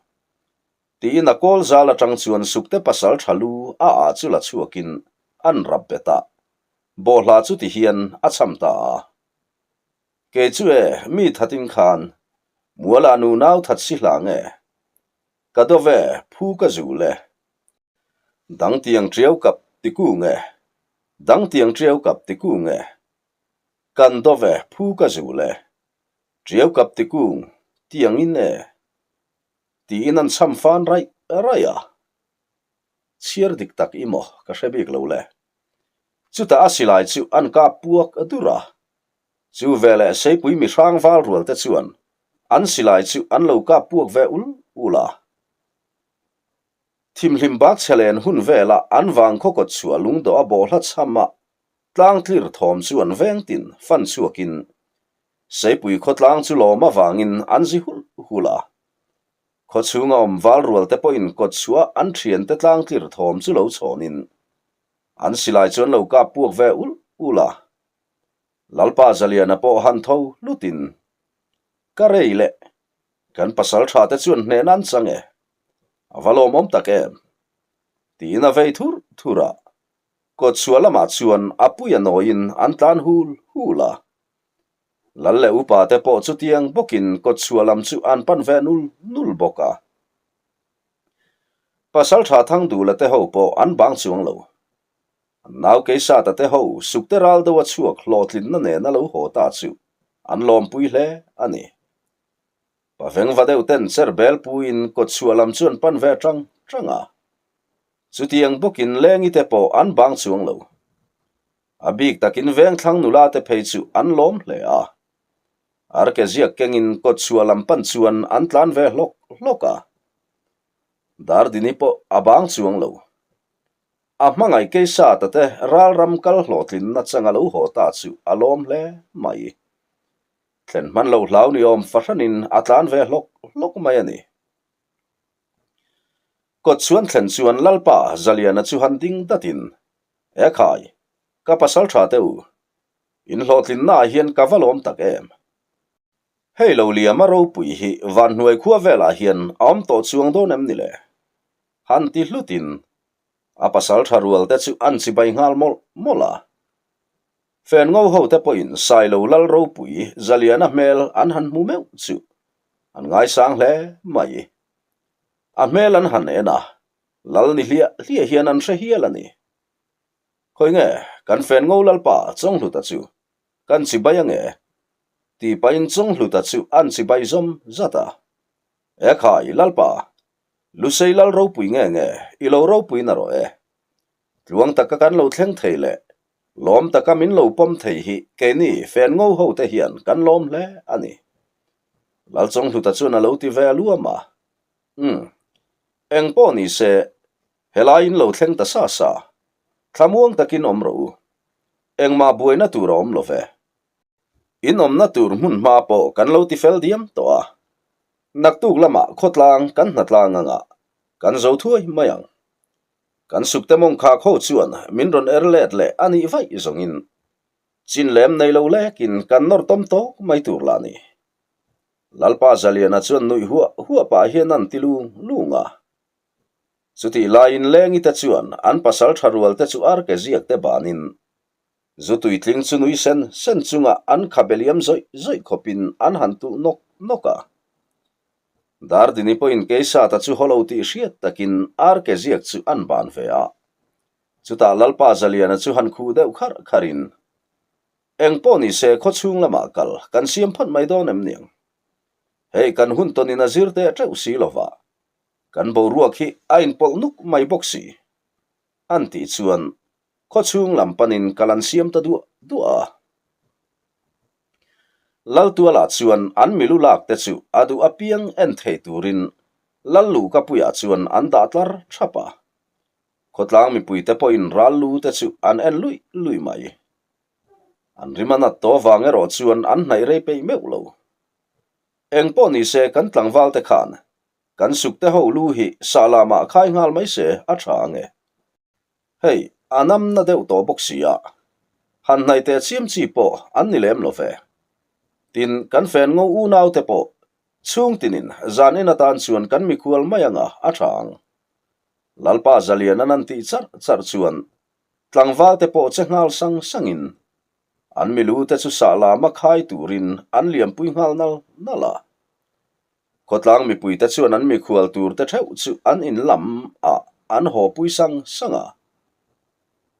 Tiin a kawl zal atang chuan Sukte pasal tha lu a ah chu la chhuakin an rap bet a, bawhhla chu ti hian a cham ta a. Kei chu e, mi thatin khan mualah nunau that si hlah nge? Ka do ve, phu ka zul e. Dang tiang tiau kap ti kung e, dang tiang tiau kap ti kung e. Kan do ve, phu ka zul e. Tiau kap ti kung, tiangin e. Tiin an cham fan raih raih a. Chhiar dik tak i maw ka hre bik lo le. Chutah a silai chu an kap puak dur a. Chu veleh Seipui mihrang val rual te chuan an silai chu an lo kap puak ve ul ul a. Thimhlim bak chhe len hun velah an vang khaw kawt chhuah lungdawh a bawhhla cham a, tlang tlir thawm chu an veng tin fan chhuakin Seipui khawtlang chu lawm avangin an zi hulh hulh a. Khaw chhunga awm val rual te pawhin kawt chhuah an thiante tlang tlir thawm chu lo chhawnin an silai chu an lo kap puak ve ulh ulh a. Lalpa Zaliana pawh han tho hlutin, Ka rei leh, kan pasal tha te chuan hnehna an chang e, a va lawmawm tak em? tiin a vei thur thur a. Kawtchhuah lamah chuan a puia nawiin an tlan hul hul a. Lal leh upa te pawh chutiang bawkin kawtchhuah lam chu an pan ve nul nul bawk a. Pasal tha Thangdula te ho pawh an bang chuang lo. An nau Keisata te ho sukte ral deuha chhuak hlawhtlinna nena lo haw ta chu an lawmpui hle a ni. Pavengva deuh ten cher bel puiin kawtchhuah lam chu an pan ve tang tang a. Chutiang bawkin Lengi te pawh an bang chuang lo. A bik takin vengthlang nula te phei chu an lawm hle a. Arke ziak kengin kawtchhuah lam pan chuan an tlan ve hlawk hlawk a. Dardini pawh a bang chuang lo. A hmangaih Keisata te ralram kal hlawhtlinna changa lo haw ta chu a lawm hle mai. Thlen hman lo hlau ni awm fahranin a tlan ve hlawk hlawk mai a ni. Kawt chuan thlen chuan Lalpa Zaliana chu han ding datin, E khai, ka pasal tha teh u, in hlawhtlinnaah hian ka va lawm tak em? Hei lo liama ropui hi vanhnuai khua velah hian a awm tawh chuang dawn em ni le? Han ti hlutin a pasal tha rual te chu an chibai nghal mawlh mawlh a. Fen ngo ho te pawhin Sailo lal ropui Zaliana hmel an han hmu meuh chu an ngaisang hle mai. A hmel an han en a, lal ni hliah hliah hian an hre hial a ni. Khawi nge kan fen ngo lalpa Chawnghluta chu kan chibai ange? Tih pahin Chawnghluta chu an chibai zawm zat a. Ekhai lalpa Lusei lal ropui nge nge i lo ropui na rawh e. Tluang taka kan lo thleng thei leh lawm taka min lo pawm thei hi keini fen ngo ho te hian kan lawm hle a ni. Lalchawnghluta chuan a lo ti ve luam a. Umm. Eng pawh ni se, helai in lo thleng ta sa sa. Thlamuang takin awm rawh u. Engmah buaina tur a awm lo ve. In awmna tur hmun hma pawh kan lo ti fel diam tawh a. Naktuk lamah khawtlang kan hnatlang anga kan zo thuai mai ang. Kan sukte mawng khak ho chuan min rawn er let leh a nih vaih zawngin chin lem nei lo lekin kan nawr tawm tawk mai tur lah ni. Lalpa Zaliana chuan nuih huah huah pah hian an ti lung lung a. Chutih laiin Lengi te chuan an pasal tha rual te chu arke ziak te banin Zu tuitling chu nui sen sen chunga an khabe liam zawih zawih khawpin an han tulh nawk nawk a. Dardini pawhin Keisata chu haw lo tih hriat takin arke ziak chu an ban ve a. Chutah Lalpa Zaliana chu han khuh deuh kharh kharhin, Eng pawh ni se khawchhung lamah kal kan siam phawt mai dawn em niang? Hei kan hun tawnin a zir teh teuh si lova, kan boruak hi a inpawlh nuk mai bawk si. An tih chuan khawchhung lam panin kal an siam ta duah duah a. Laltualah chuan an milu lak te chu a duh apiang en thei turin Lalluhkapuiah chuan an dah tlar thap a. Khawtlang mipuite pawhin ral lu te chu an en luih luih mai. An rim a nat tawh vang erawh chuan an hnaih rei peih meuh lo. Eng pawh ni se kan tlangval te khan kan sukte ho lu hi sah lamah khai nghal mai se a tha ang e. Hei, a nam na deuh tawh bawk si a, han hnaih teh chiam chi pawh an ni lem lo ve. Tin, kan fen ngo unau te pawh chhung tinin zan in atan chuan kan mikhual mai anga a tha ang. Lalpa Zalian an an tih charh charh chuan tlangval te pawh che nghal sang sangin an milu te chu sah lama khai turin an liampui nghal nal nal a. Khawtlang mipuite chuan an mikhual tur te theuh chu an in lam ah an haw pui sang sang a.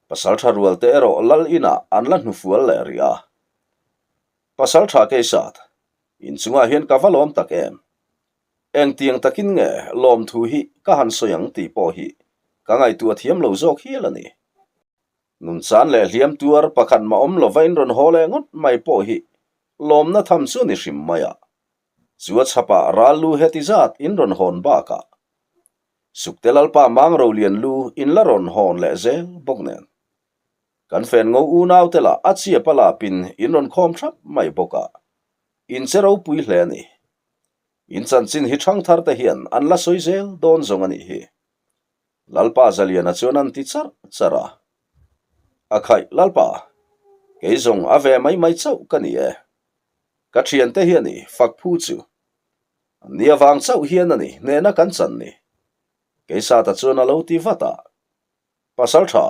Pasaltha rual te erawh lal inah an la hnufual leh rih a. Pasaltha Keisat, inchungah hian ka va lawm tak em? Engtiang takin nge lawmthu hi ka han sawi ang tih pawh hi ka ngaihtuah thiam lo zawk hial a ni. Nunchan leh hliam tuar pakhat mah awm lova in rawn haw leh ngawt mai pawh hi lawmna tham chu a ni hrim mai a. Chu a chhapah ral lu heti zat in rawn hawn bakah Sukte Lalpa mang rolian lu in la rawn hawn leh zel bawk nen. Kan fen ngo unaute lah a chiap a lapin in rawn khawm thap mai bawk a, in che ropui hle a ni. In chanchin hi thangthar te hian an la sawi zel dawn zawng a nih hi. Lalpa Zaliana chuan an ti charh charh a. A khaih Lalpa, kei zawng a ve mai mai chauh ka ni e. Ka thiante hi a ni, fak phu chu. An ni avang chauh hian a ni, hnehna kan chan ni. Keisata chuan a lo ti vat a. Pasal tha,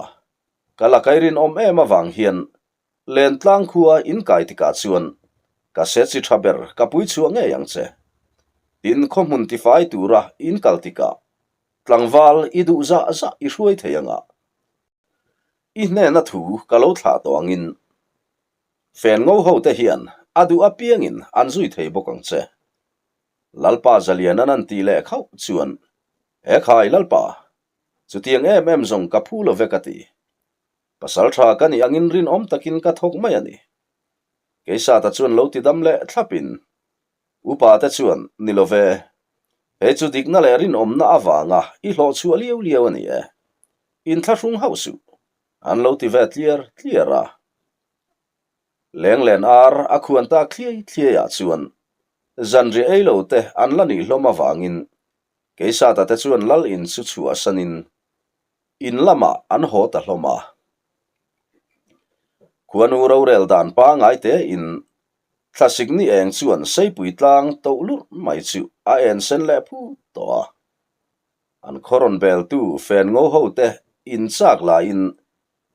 ka la kai rinawm em avang hian Lentlang khua in kai tikah chuan ka se chi tha ber ka pui chhuah ngei ang che. Tin khaw hmun tifai tura in kal tikah tlangval i duh zah zah i hruai thei anga i hnena thu ka lo thlah tawh angin fen ngo ho te hian a duh apiangin an zui thei bawk ang che. Lalpa Zalianan an tih leh khauh chuan, Ekhai Lalpa, chutiang em em zawng ka phu lo ve ka ti. Pasal tha ka nih angin rinawm takin ka thawk mai a ni. Keisata chuan lo ti dam leh thlapin, Upa te chuan, Ni lo ve, hei chu dikna leh rinawmna avanga i hlawh chhuah liau liau a ni e. Inthlahrung hauh suh, an lo ti ve tliar tliar a. Lenglen ar a khuan tak thliai thliaiah chuan zanriah ei lo te an la nih hlawm avangin Keisata te chuan lal in chu chhuahsanin In lamah an haw ta hlawm a. Khuanu rorel dan pangai tein thlasik ni eng chuan Seipui tlang toh lurh mai chu a en sen leh phut tawh a. An khaw rawn beltu fen ngo ho te in chak laiin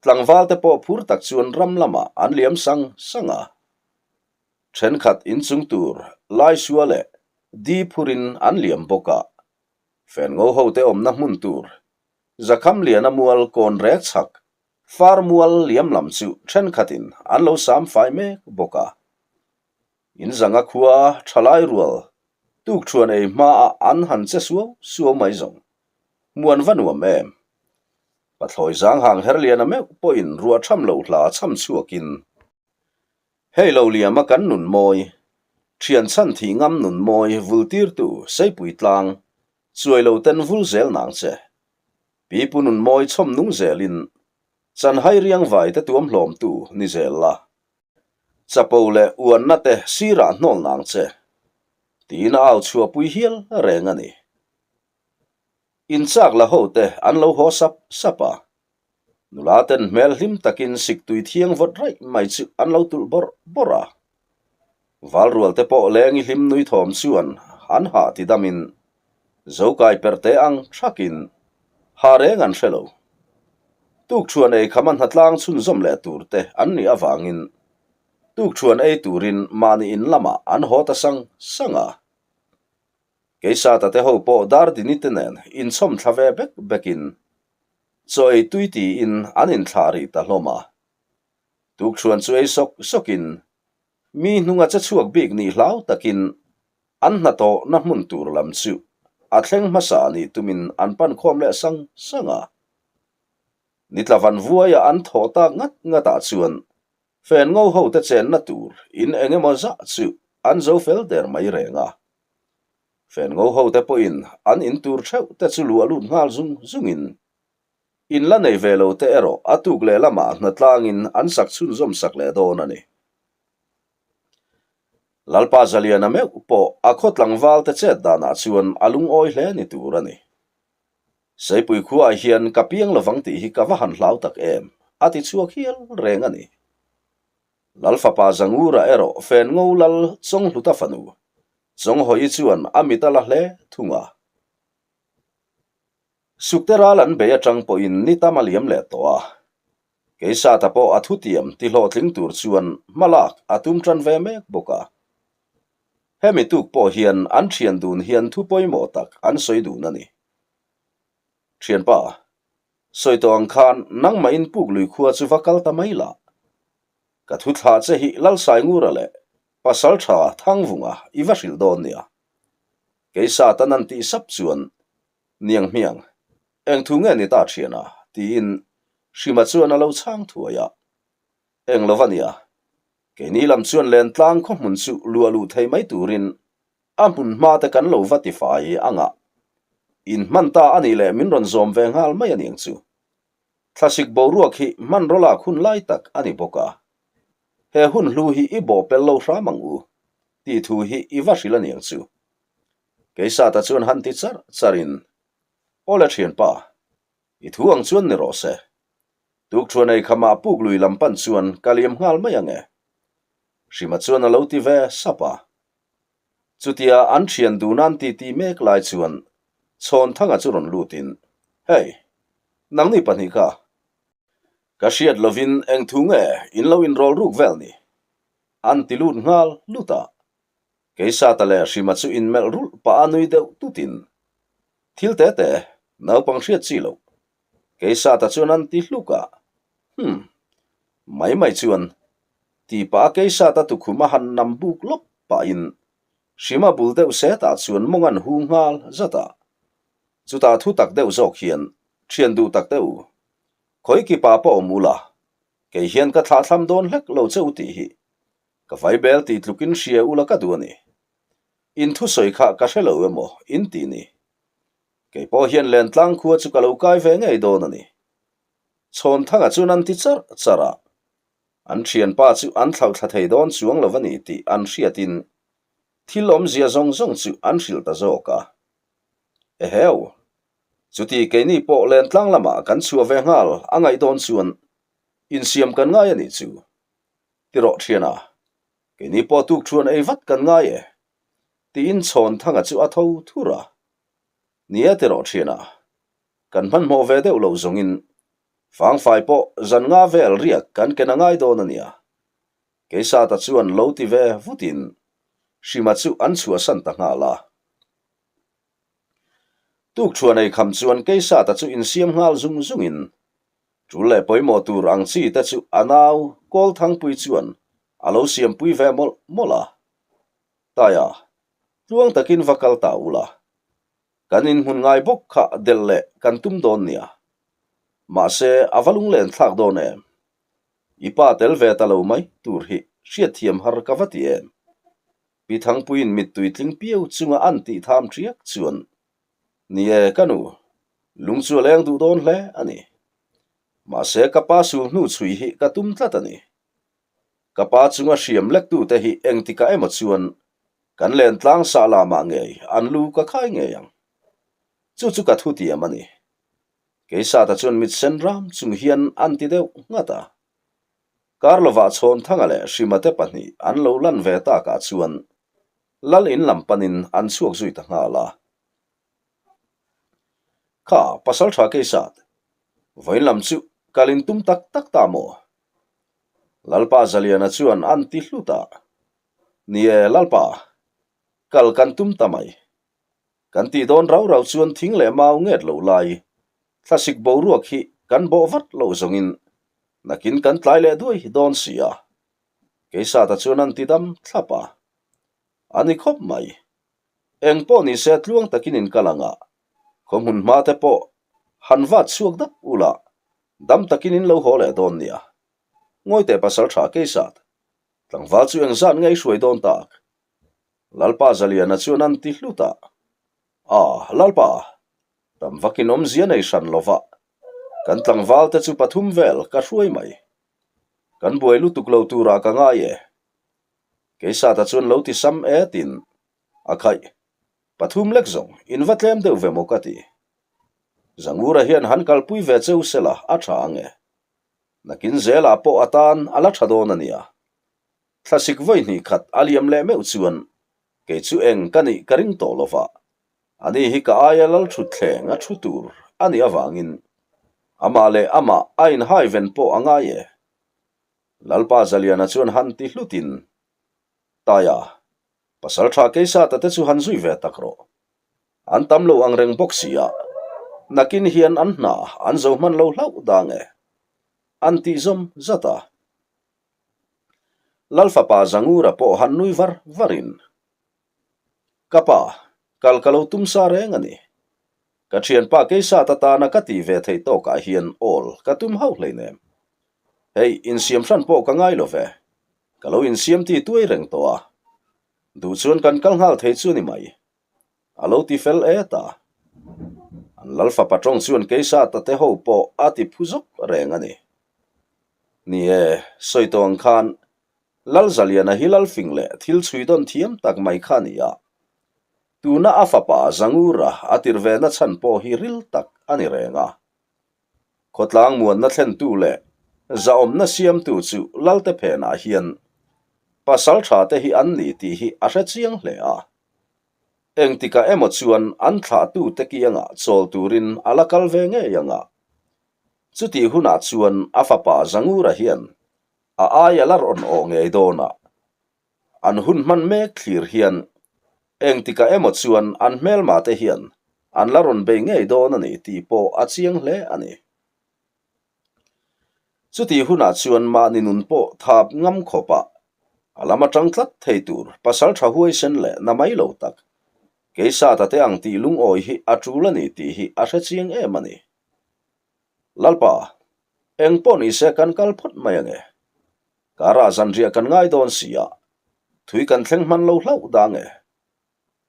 tlangval te pawh phur tak chuan ram lamah an liam sang sang a. Thenkhat inchung tur Laisua leh Di phurin an liam bawk a. Fen ngo ho te awmna hmun tur Zakham Liana mual kawn rek chhak far mual liam lam chu thenkhatin an lo sam fai mek bawk a. In zanga khua thalai rual tukthuan ei hmaah an han che suau suau mai zawng. Muan va nuam em? Pathlawi zang hang her liana meuh pawhin ruah tham loh hla chham chhuakin Hei lo liama kan nun mawi, thian chhan thih ngam nun mawi vul tirtu Seipui tlang Chuai lo ten vul zel nang che. Pi pu nun mawi chhawm nung zelin Chanhai riang vai te tuam hlawm tu ni zel la. Chapo leh uanna te sirah hnawl nang che. Tiin a au chhuahpui hial reng a ni. Inchak la ho te an lo haw sap sap a. Nula ten hmel hlim takin siktui thiang vawt raih mai chu an lo tulh bawrh bawrh a. Valrual te pawh leng i hlim nui thawm chuan an hah ti damin Zokai perh te ang thakin ha reng an hre lo. Tukthuan ei kham a hnatlang chhunzawm leh tur te an nih avangin tukthuan ei turin mahni in lamah an haw ta sang sang a. Keisata te ho pawh Dardini te nen inchhawm thla ve bek bekin. Chaw ei tui tiin an inthlah rih ta hlawm a. Tukṭhuan chu ei sawk sawkin mi hnunga che chhuak bik nih hlau takin an hnathawhna hmun tur lam chu a thleng hmasa nih tumin an pan khawm leh sang sang a. Nitla van vuaia an thawh tak ngat ngatah chuan fen ngo ho te chenna tur in eng emaw zah chu an zo fel der mai reng a. Fen ngo ho te pawhin an in tur theuh te chu luah lut nghal zung zungin in la nei ve lo te erawh a tuk leh lamah hnatlangin an sak chhunzawm sak leh dawn a ni. Lalpa Zaliana meuh pawh a khaw tlangval te chet danah chuan a lungawi hle ni tur a ni. Seipui khuaah hian ka piang lovang tih hi ka va han hlau tak em, a ti chhuak hial reng a ni. Lal fapa Zangura erawh fen ngo lal Chawnghluta fanu Chawnghawi chuan a mit a la hle thung a. Sukte ral an bei atang pawhin ni tam a liam leh tawh a. Keisata pawh a thutiam ti hlawhtling tur chuan hma lak a tum tan ve mek bawk a. Hemi tuk pawh hian an thian dun hian thu pawimawh tak an sawi dun a ni. Thianpa, sawi tawh ang khan nangmah in puk lui khua chu va kal ta mai lah. Ka thu thlah che hi Lalsaingura leh Pasaltha Thangvunga i va hrilh dawn nia. Keisatan an tih sap chuan Niang hmiang, eng thu nge ni ta thiana? tiin Hrima chuan a lo chhang thuai a. Eng lo va nia, keini lam chuan Lentlang khaw hmun chu luah luh thei mai turin a hmun hma te kan lo va ti fai ang a. In hman ta a nih leh min rawn zawm ve nghal mai a niang chu. Thlasik boruak hi hmanraw lak hun lai tak a ni bawk a. He hun hlu hi i bawh pel lo hram ang u, tih thu hi i va hrilh a niang chu. Keisata chuan han ti char charin, Awle thianpa, i thu ang chuan ni rawh se. Tukṭhuan ei khamah puk lui lam pan chuan ka liam nghal mai ang e. Hrima chuan a lo ti ve sap a. Chutia an thian dun an titi mek lai chuan Chhawnthanga chu rawn lutin, Hei, nangni pahnih kha, ka hriat lovin eng thu nge in lo inrawl ruk vel ni? An ti lut nghal lut a. Keisata leh Hrima chu inmelh rulh pah a nui deuh tutin, Thil te te, naupang hriat chi loh. Keisata chuan an ti hluk a, Hum, mai mai chuan, ti pah a Keisata tukhum a han nam buk lawk pahin Hrima bul deuh setah chuan mawng an hu nghal zat a. Chutah thu tak deuh zawk hian, Thian duh tak deuh, khawi kipa pawh awm ula, kei hian ka thlahthlam dawn hlek lo che u tih hi Ka vaibel tih tlukin hria ula ka duh a ni. In thusawi kha ka hre lo emaw in ti ni. Kei pawh hian Lentlang khua chu ka lo kai ve ngei dawn a ni. Chhawnthanga chuan an ti charh charh a. An thianpa chu an thlauhthla thei dawn chuang lo a ni tih an hriatin thil awmzia zawng zawng chu an hrilh ta zawk a. Eheu! Chuti keini pawh Lentlang lamah kan chhuah ve nghal a ngaih dawn chuan insiam kan ngai a nih chu. Ti rawh thiana, keini pawh tuk thuan ei vat kan ngai e, tiin Chhawnthanga chu a tho thur a. Nia ti rawh thiana, kan hmanhmawh ve deuh lo zawngin fangfai pawh zan nga vel riak kan ken a ngai dawn a nia. Keisata chuan lo ti ve vutin Hrima chu an chhuahsan ta nghal a. Tuk thuan ei kham chuan Keisata chu insiam nghal zung zungin Tul leh pawimawh tur ang chi te chu a nau Kawlthangpui chuan a lo siampui ve mawlh mawlh a. Taia, tluang takin va kal ta ula. Kan inhmun ngai bawk kha delh leh kan tum dawn nia. Mahse, a va lunglen thlak dawn em? I pa tel ve ta lo mai tur hi hriatthiam har ka va ti em? Pi Thangpuiin mittui tling piau chunga an tih tham ṭiak chuan Ni e, ka nu, lung chu a leng duh dawn hle a ni. Mahse, ka pa sul hnu chhui hi ka tum tlat a ni. Ka pa chunga hriam lektute hi engtikah emaw chuan kan len tlang sah lamah ngei an lu ka khai ngei ang. Chu chu ka thutiam a ni. Keisata chuan mit sen ram chung hian an ti deuh nghat a. Karlovah Chhawnthanga leh Hrimate pahnih an lo lan ve takah chuan Lal in lam panin an chhuak zui ta nghal a. Kha, pasal tha Keisat, vawiin lam chu kal in tum tak tak ta maw? Lalpa Zaliana chuan an ti hlut a. Ni e, Lalpa, kal kan tum ta mai. Kan tih dawn rau rau chuan thing leh mau nget lo lai, thlasik boruak hi. kan bawh vat loh zawngin nakin kan tlai leh duai dawn si a. Keisata chuan an ti dam thlap a. A ni khawp mai. Eng pawh ni se tluang takin in kal ang a, khaw hmun hma te pawh han vat chhuak dap ula, dam takin in lo haw leh dawn nia. Ngawi teh pasal tha Keisat, tlangval chu engzat nge i hruai dawn tak? Lalpa Zaliana chuan an ti hlut a. A, Lalpa, tam vakin awmzia nei hran lova, kan tlangval te chu pathum vel ka hruai mai. Kan buai lutuk lo turah ka ngai e. Keisata chuan lo ti sam e tin a khaih. Pathum lek zawng in va tlem deuh ve maw ka ti. Zangura hian han kalpui ve cheu sela a tha ang e. Nakin zelah pawh a tan a la tha dawn a nia. Thlasik vawi hnih khat a liam leh meuh chuan kei chu eng ka nih ka ring tawh lova, ani hi ka aia lal thut thleng a thu tur a nih avangin amah leh amah a inhai ven pawh a ngai e. Lalpa Zaliana chuan han ti hlutin, Taia, pasal tha Keisata te chu han zui ve tak rawh. An tam lo ang reng bawk si a, nakin hian an hna an zo hman lo hlauh dang e, an tih zawm zat a. Lal fapa Zangura pawh han nui var varin, Ka pa, kal ka lo tum sa reng a ni. Ka thianpa Keisat atana ka tih ve theih tawkah hian awl ka tum hauh hleinem. Hei, insiam hran pawh ka ngai lo ve. Ka lo insiam ti tuai reng tawh a. Duh chuan kan kal nghal thei chu ni mai. A lo ti fel et a. An lal fapa tawng chuan Keisata te ho pawh a ti phu zawk reng a ni. Ni e, sawi tawh ang khan Lal Zaliana hi lal fing leh thil chhui dawn thiam tak mai kha a ni a. Tuna a fapa Zangura a tir ve na chhan pawh hi ril tak a ni reng a. Khawtlang muanna thlentu leh zahawmna siamtu chu Lalte phenah hian pasal tha te hi an ni tih hi a hre chiang hle a. Engtikah emaw chuan an thlahtute kiangah chawl turin a la kal ve ngei ang a. Chutih hunah chuan a fapa Zangura hian a aia la rawn awh ngei dawn a. An hun hman mek thlir hian engtikah emaw chuan an hmelma te hian an la rawn bei ngei dawn a ni tih pawh a chiang hle a ni. Chutih hunah chuan mahni nun pawh thap ngam khawpah a lam atang tlat thei tur pasal tha huaisen leh na mai lo tak Keisata te ang tih lungawi hi a tul a ni tih hi a hre chiang em a ni. Lalpa, eng pawh ni se kan kal phawt mai ange. Karah zanriah kan ngai dawn si a, thui kan thleng hman lo hlauh dang e.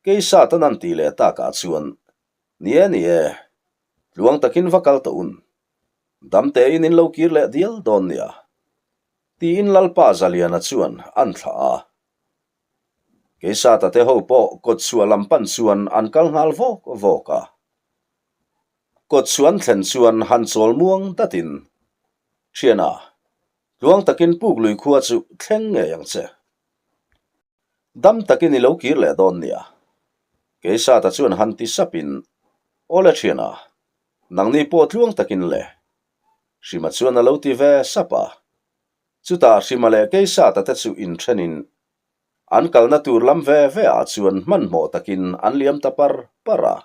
Keisatan an tih leh takah chuan, Ni e, ni e, tluang takin va kal tawh un. Dam tein in lo kir leh dial dawn nia. Tiin Lalpa Zaliana chuan an thlah a. Keisata te ho pawh kawtchhuah lam pan chuan an kal nghal vawk vawk a. Kawtchhuah an thlen chuan han chawl muang datin, Thiana, tluang takin puk lui khua chu thleng ngei ang che. Dam takin i lo kir leh dawn nia. Keisata chuan han ti sapin, Awle thiana, nangni pawh tluang takin le. Hrima chuan a lo ti ve sap a. Chutah Hrima leh Keisata te chu inthenin an kalna tur lam ve ve ah chuan hmanhmawh takin an liam ta par par a.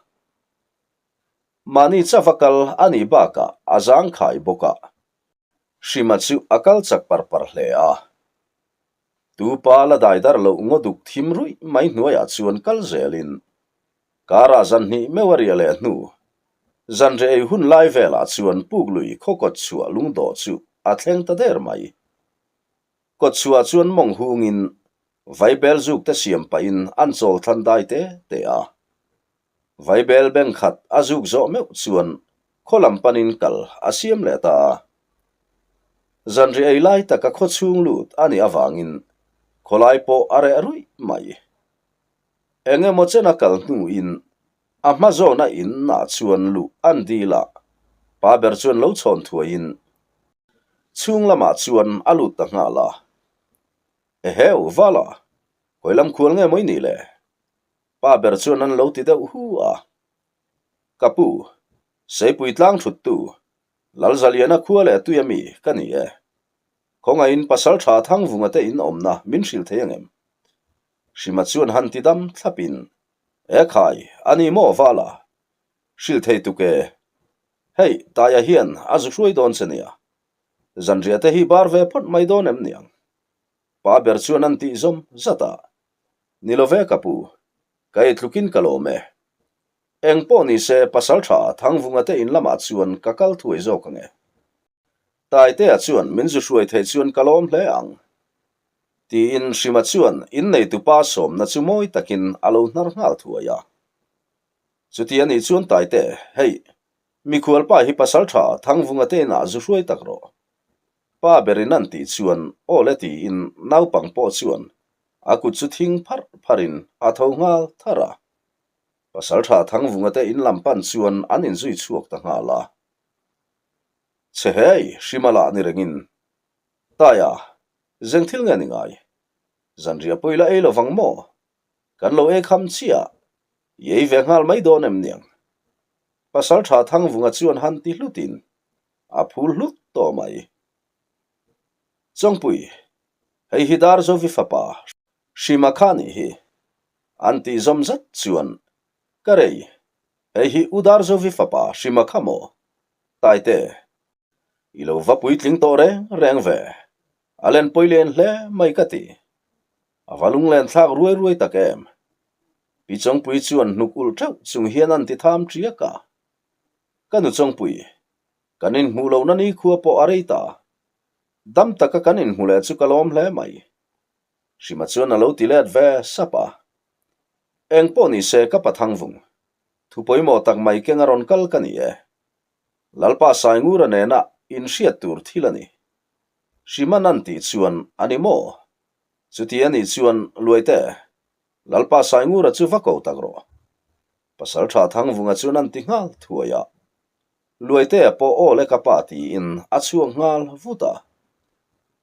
Mahni chava kal a nih bakah a zangkhai bawk a, Hrima chu a kal chak par par hle a. Tupa la dai dar loh ngaw duk thim ruih mai hnuaiah chuan kal zelin karah zan hnih meuh a riah leh hnu zan reh ei hun lai velah chuan puk lui khaw kawt chhuah lungdawh chu a thleng ta der mai. Kawt chhuah chuan mawng hungin vaibel zuk te siam pahin an chawl thlan dai te te a. Vaibel beng khat a zuk zawh meuh chuan khaw lam panin kal a siam leh ta a. Zanriah ei lai taka khaw chhung lut a nih avangin khawlai pawh a reh ruih mai. Eng emaw chen a kal hnuin a hma zawna in ah chuan luh an dil a, pa ber chuan lo chhawn thuaiin chhung lamah chuan a lut ta nghal a. Eheu, Vala, khawi lam khual nge maw i nih le? Pa ber chuan an lo ti deuh hu a. Ka pu, Seipui tlang thuttu, Lalzaliana khua leh tui ami ka ni e. Khawngaihin pasal tha Thangvunga te in awmna min hrilh thei angem? Hrima chuan han ti dam thlapin, E khai, a ni maw Vala? Hrilh thei tuk e. Hei, Taia hian a zu hruai dawn che nia. Zanriah te hi bar ve phawt mai dawn em niang? Pa ber chuan an tih zawm zat a. Ni lo ve ka pu, ka ei tlukin ka lawm e. Eng pawh ni se pasal tha Thangvunga te in lamah chuan ka kal thuai zawk ang e. Taitea chuan min zu hruai theih chuan ka lawm hle ang. Tiin Hrima chuan inneitupa sawmna chu mawi takin a lo hnar nghal thuai a. Chuti a nih chuan Taite, hei, mikhualpa hi pasal tha Thangvunga te inah zu hruai tak rawh. Pa berin an tih chuan aw le tiin naupang pawh chuan a kut chu thing pharh pharhin a tho nghal tharh a. Pasal tha Thangvunga te in lam pan chuan an inzui chhuak ta nghal a. Chhe hei, Hrima lah ni rengin. Taia, zeng thil nge ni ngai? Zanriah pawh i la ei lo vang maw? Kan lo ei kham chiah, i ei ve nghal mai dawn em niang? Pasal tha Thangvunga chuan han ti hlutin a phul hlut tawh mai. Chawngpui, hei hi Darzovi fapa Hrima kha nih hi. An tih zawm zat chuan, Ka rei, hei hi U Darzovi fapa Hrima kha maw? Taite, i lo va puitling tawh reng reng ve, a len pawi len hle mai ka ti. A va lunglen thlak ruai ruai tak em? Pi Chawngpui chuan hnuk ulh teuh chung hian an ti tham tiak a. Ka nu Chawngpui, kan inhmuh lohna nikhua pawh a rei ta. Dam taka kan inhmu leh chu ka lawm hle mai. Hrima chuan a lo ti let ve sap a. Eng pawh ni se ka pathang vung. Thu pawimawh tak mai keng a rawn kal ka ni e. Lalpa Saingura nena inhriat tur thil a ni. Hriman an tih chuan a ni maw? Chuti a nih chuan Luaite, Lalpa Saingura chu va ko tak rawh. Pasalṭha Thangvunga chuan an ti nghal thuai a. Luaitea pawh aw le ka pa tiin a chhuak nghal vut a.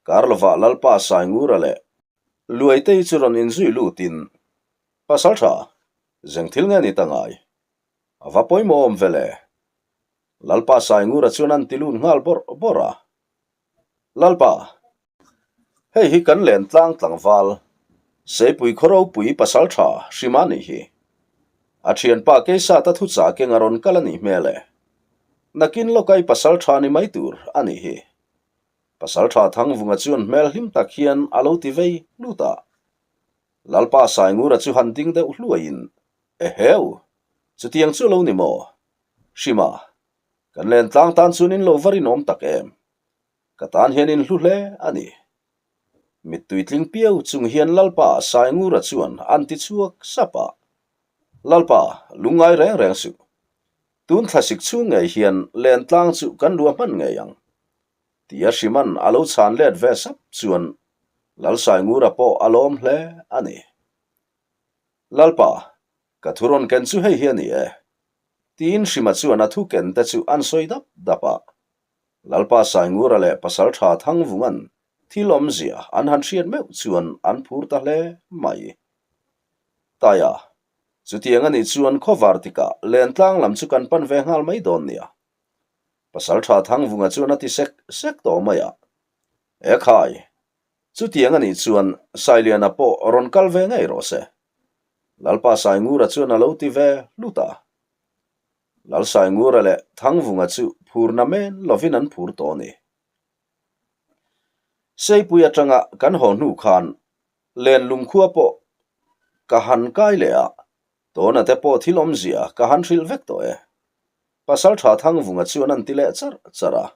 Karlovah Lalpa Saingura leh Luaitei chu rawn inzui lutin, Pasalṭha, zeng thil nge ni ta ngai? A va pawimawh awm ve le. Lalpa Saingura chuan an ti lut nghal bawrh bawrh a. Lalpa, hei hi kan len tlang tlangval, Seipui khaw ropui pasal tha Hrima nih hi. A thianpa Keisata thuchah keng a rawn kal a nih hmel e. Nakin lawkai pasal tha ni mai tur a nih hi. Pasal tha Thangvunga chuan hmel hlim tak hian a lo ti vei lut a. Lalpa Saingura chu han ding deuh hluaiin, Eheu! Chutiang chu lo ni maw? Hrima, kan len tlang tan chuan in lo va rinawm tak em? Ka tan hian in hlu hle a ni. Mittui tling piau chung hian Lalpa Saingura chuan an ti chhuak sap a. Lalpa, lungngai reng reng suh. Tun thlasik chhung ngei hian len tlang chu kan luah hman ngei ang. Tia Hriman a lo chhan let ve sap chuan Lal Saingura pawh a lawm hle a ni. Lalpa, ka thu rawn ken chu hei hi a ni e. Tiin Hrima chuan a thu ken te chu an sawi dap dap a. Lalpa Saingura leh Pasalṭha Thangvunga'n thil awmzia an han hriat meuh chuan an phur ta hle mai. Taia, chutiang a nih chuan khawvar tikah Lentlang lam chu kan pan ve nghal mai dawn nia. Pasalṭha Thangvunga chuan a ti sek sek tawh mai a. Ekhai, Chutiang a nih chuan Sailiana pawh rawn kal ve ngei rawh se. Lalpa Saingura chuan a lo ti ve hlut a. Lal Saingura leh Thangvunga chu phurna men lovin an phur tawh a ni. Seipui atanga kan haw hnu khan Lenlung khua pawh ka han kai leh a, tawna te pawh thil awmzia ka han hrilh vek tawh e. Pasaltha Thangvunga chuan an ti leh charh charh a.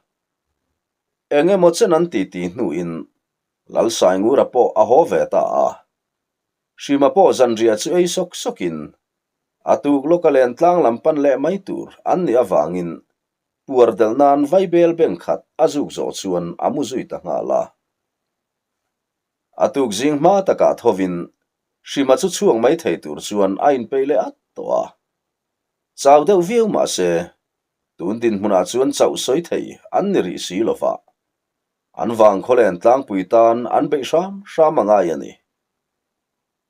Eng emaw chen an ti ti hnuin Lalsaingura pawh a haw ve ta a. Hrima pawh zanriah chu ei sawk sawkin a tuk lawka len tlang lam pan leh mai tur an nih avangin puar delh nan vaibel beng khat a zuk zawh chuan a mu zui ta nghal a. A tuk zing hma takah thovin Hrima chu chhuak mai thei tur chuan a inpeih leh at tawh a. Chau deuh viau mah se Tun dinhmunah chuan chauh sawi thei an ni rih si lova, an vang khawlen tlangpui tan an beih hram hram a ngai a ni.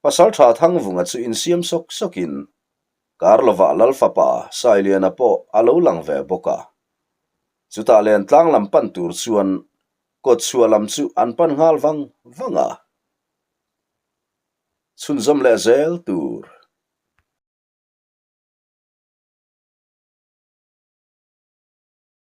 Pasaltha Thangvunga chu insiam sawk sawkin kar lovah Lal fapa Sailiana pawh a lo lang ve bawk a. Chutah len tlang lam pan tur chuan kawtchhuah lam chu an pan nghal vang vang a. Chhunzawm leh zel tur.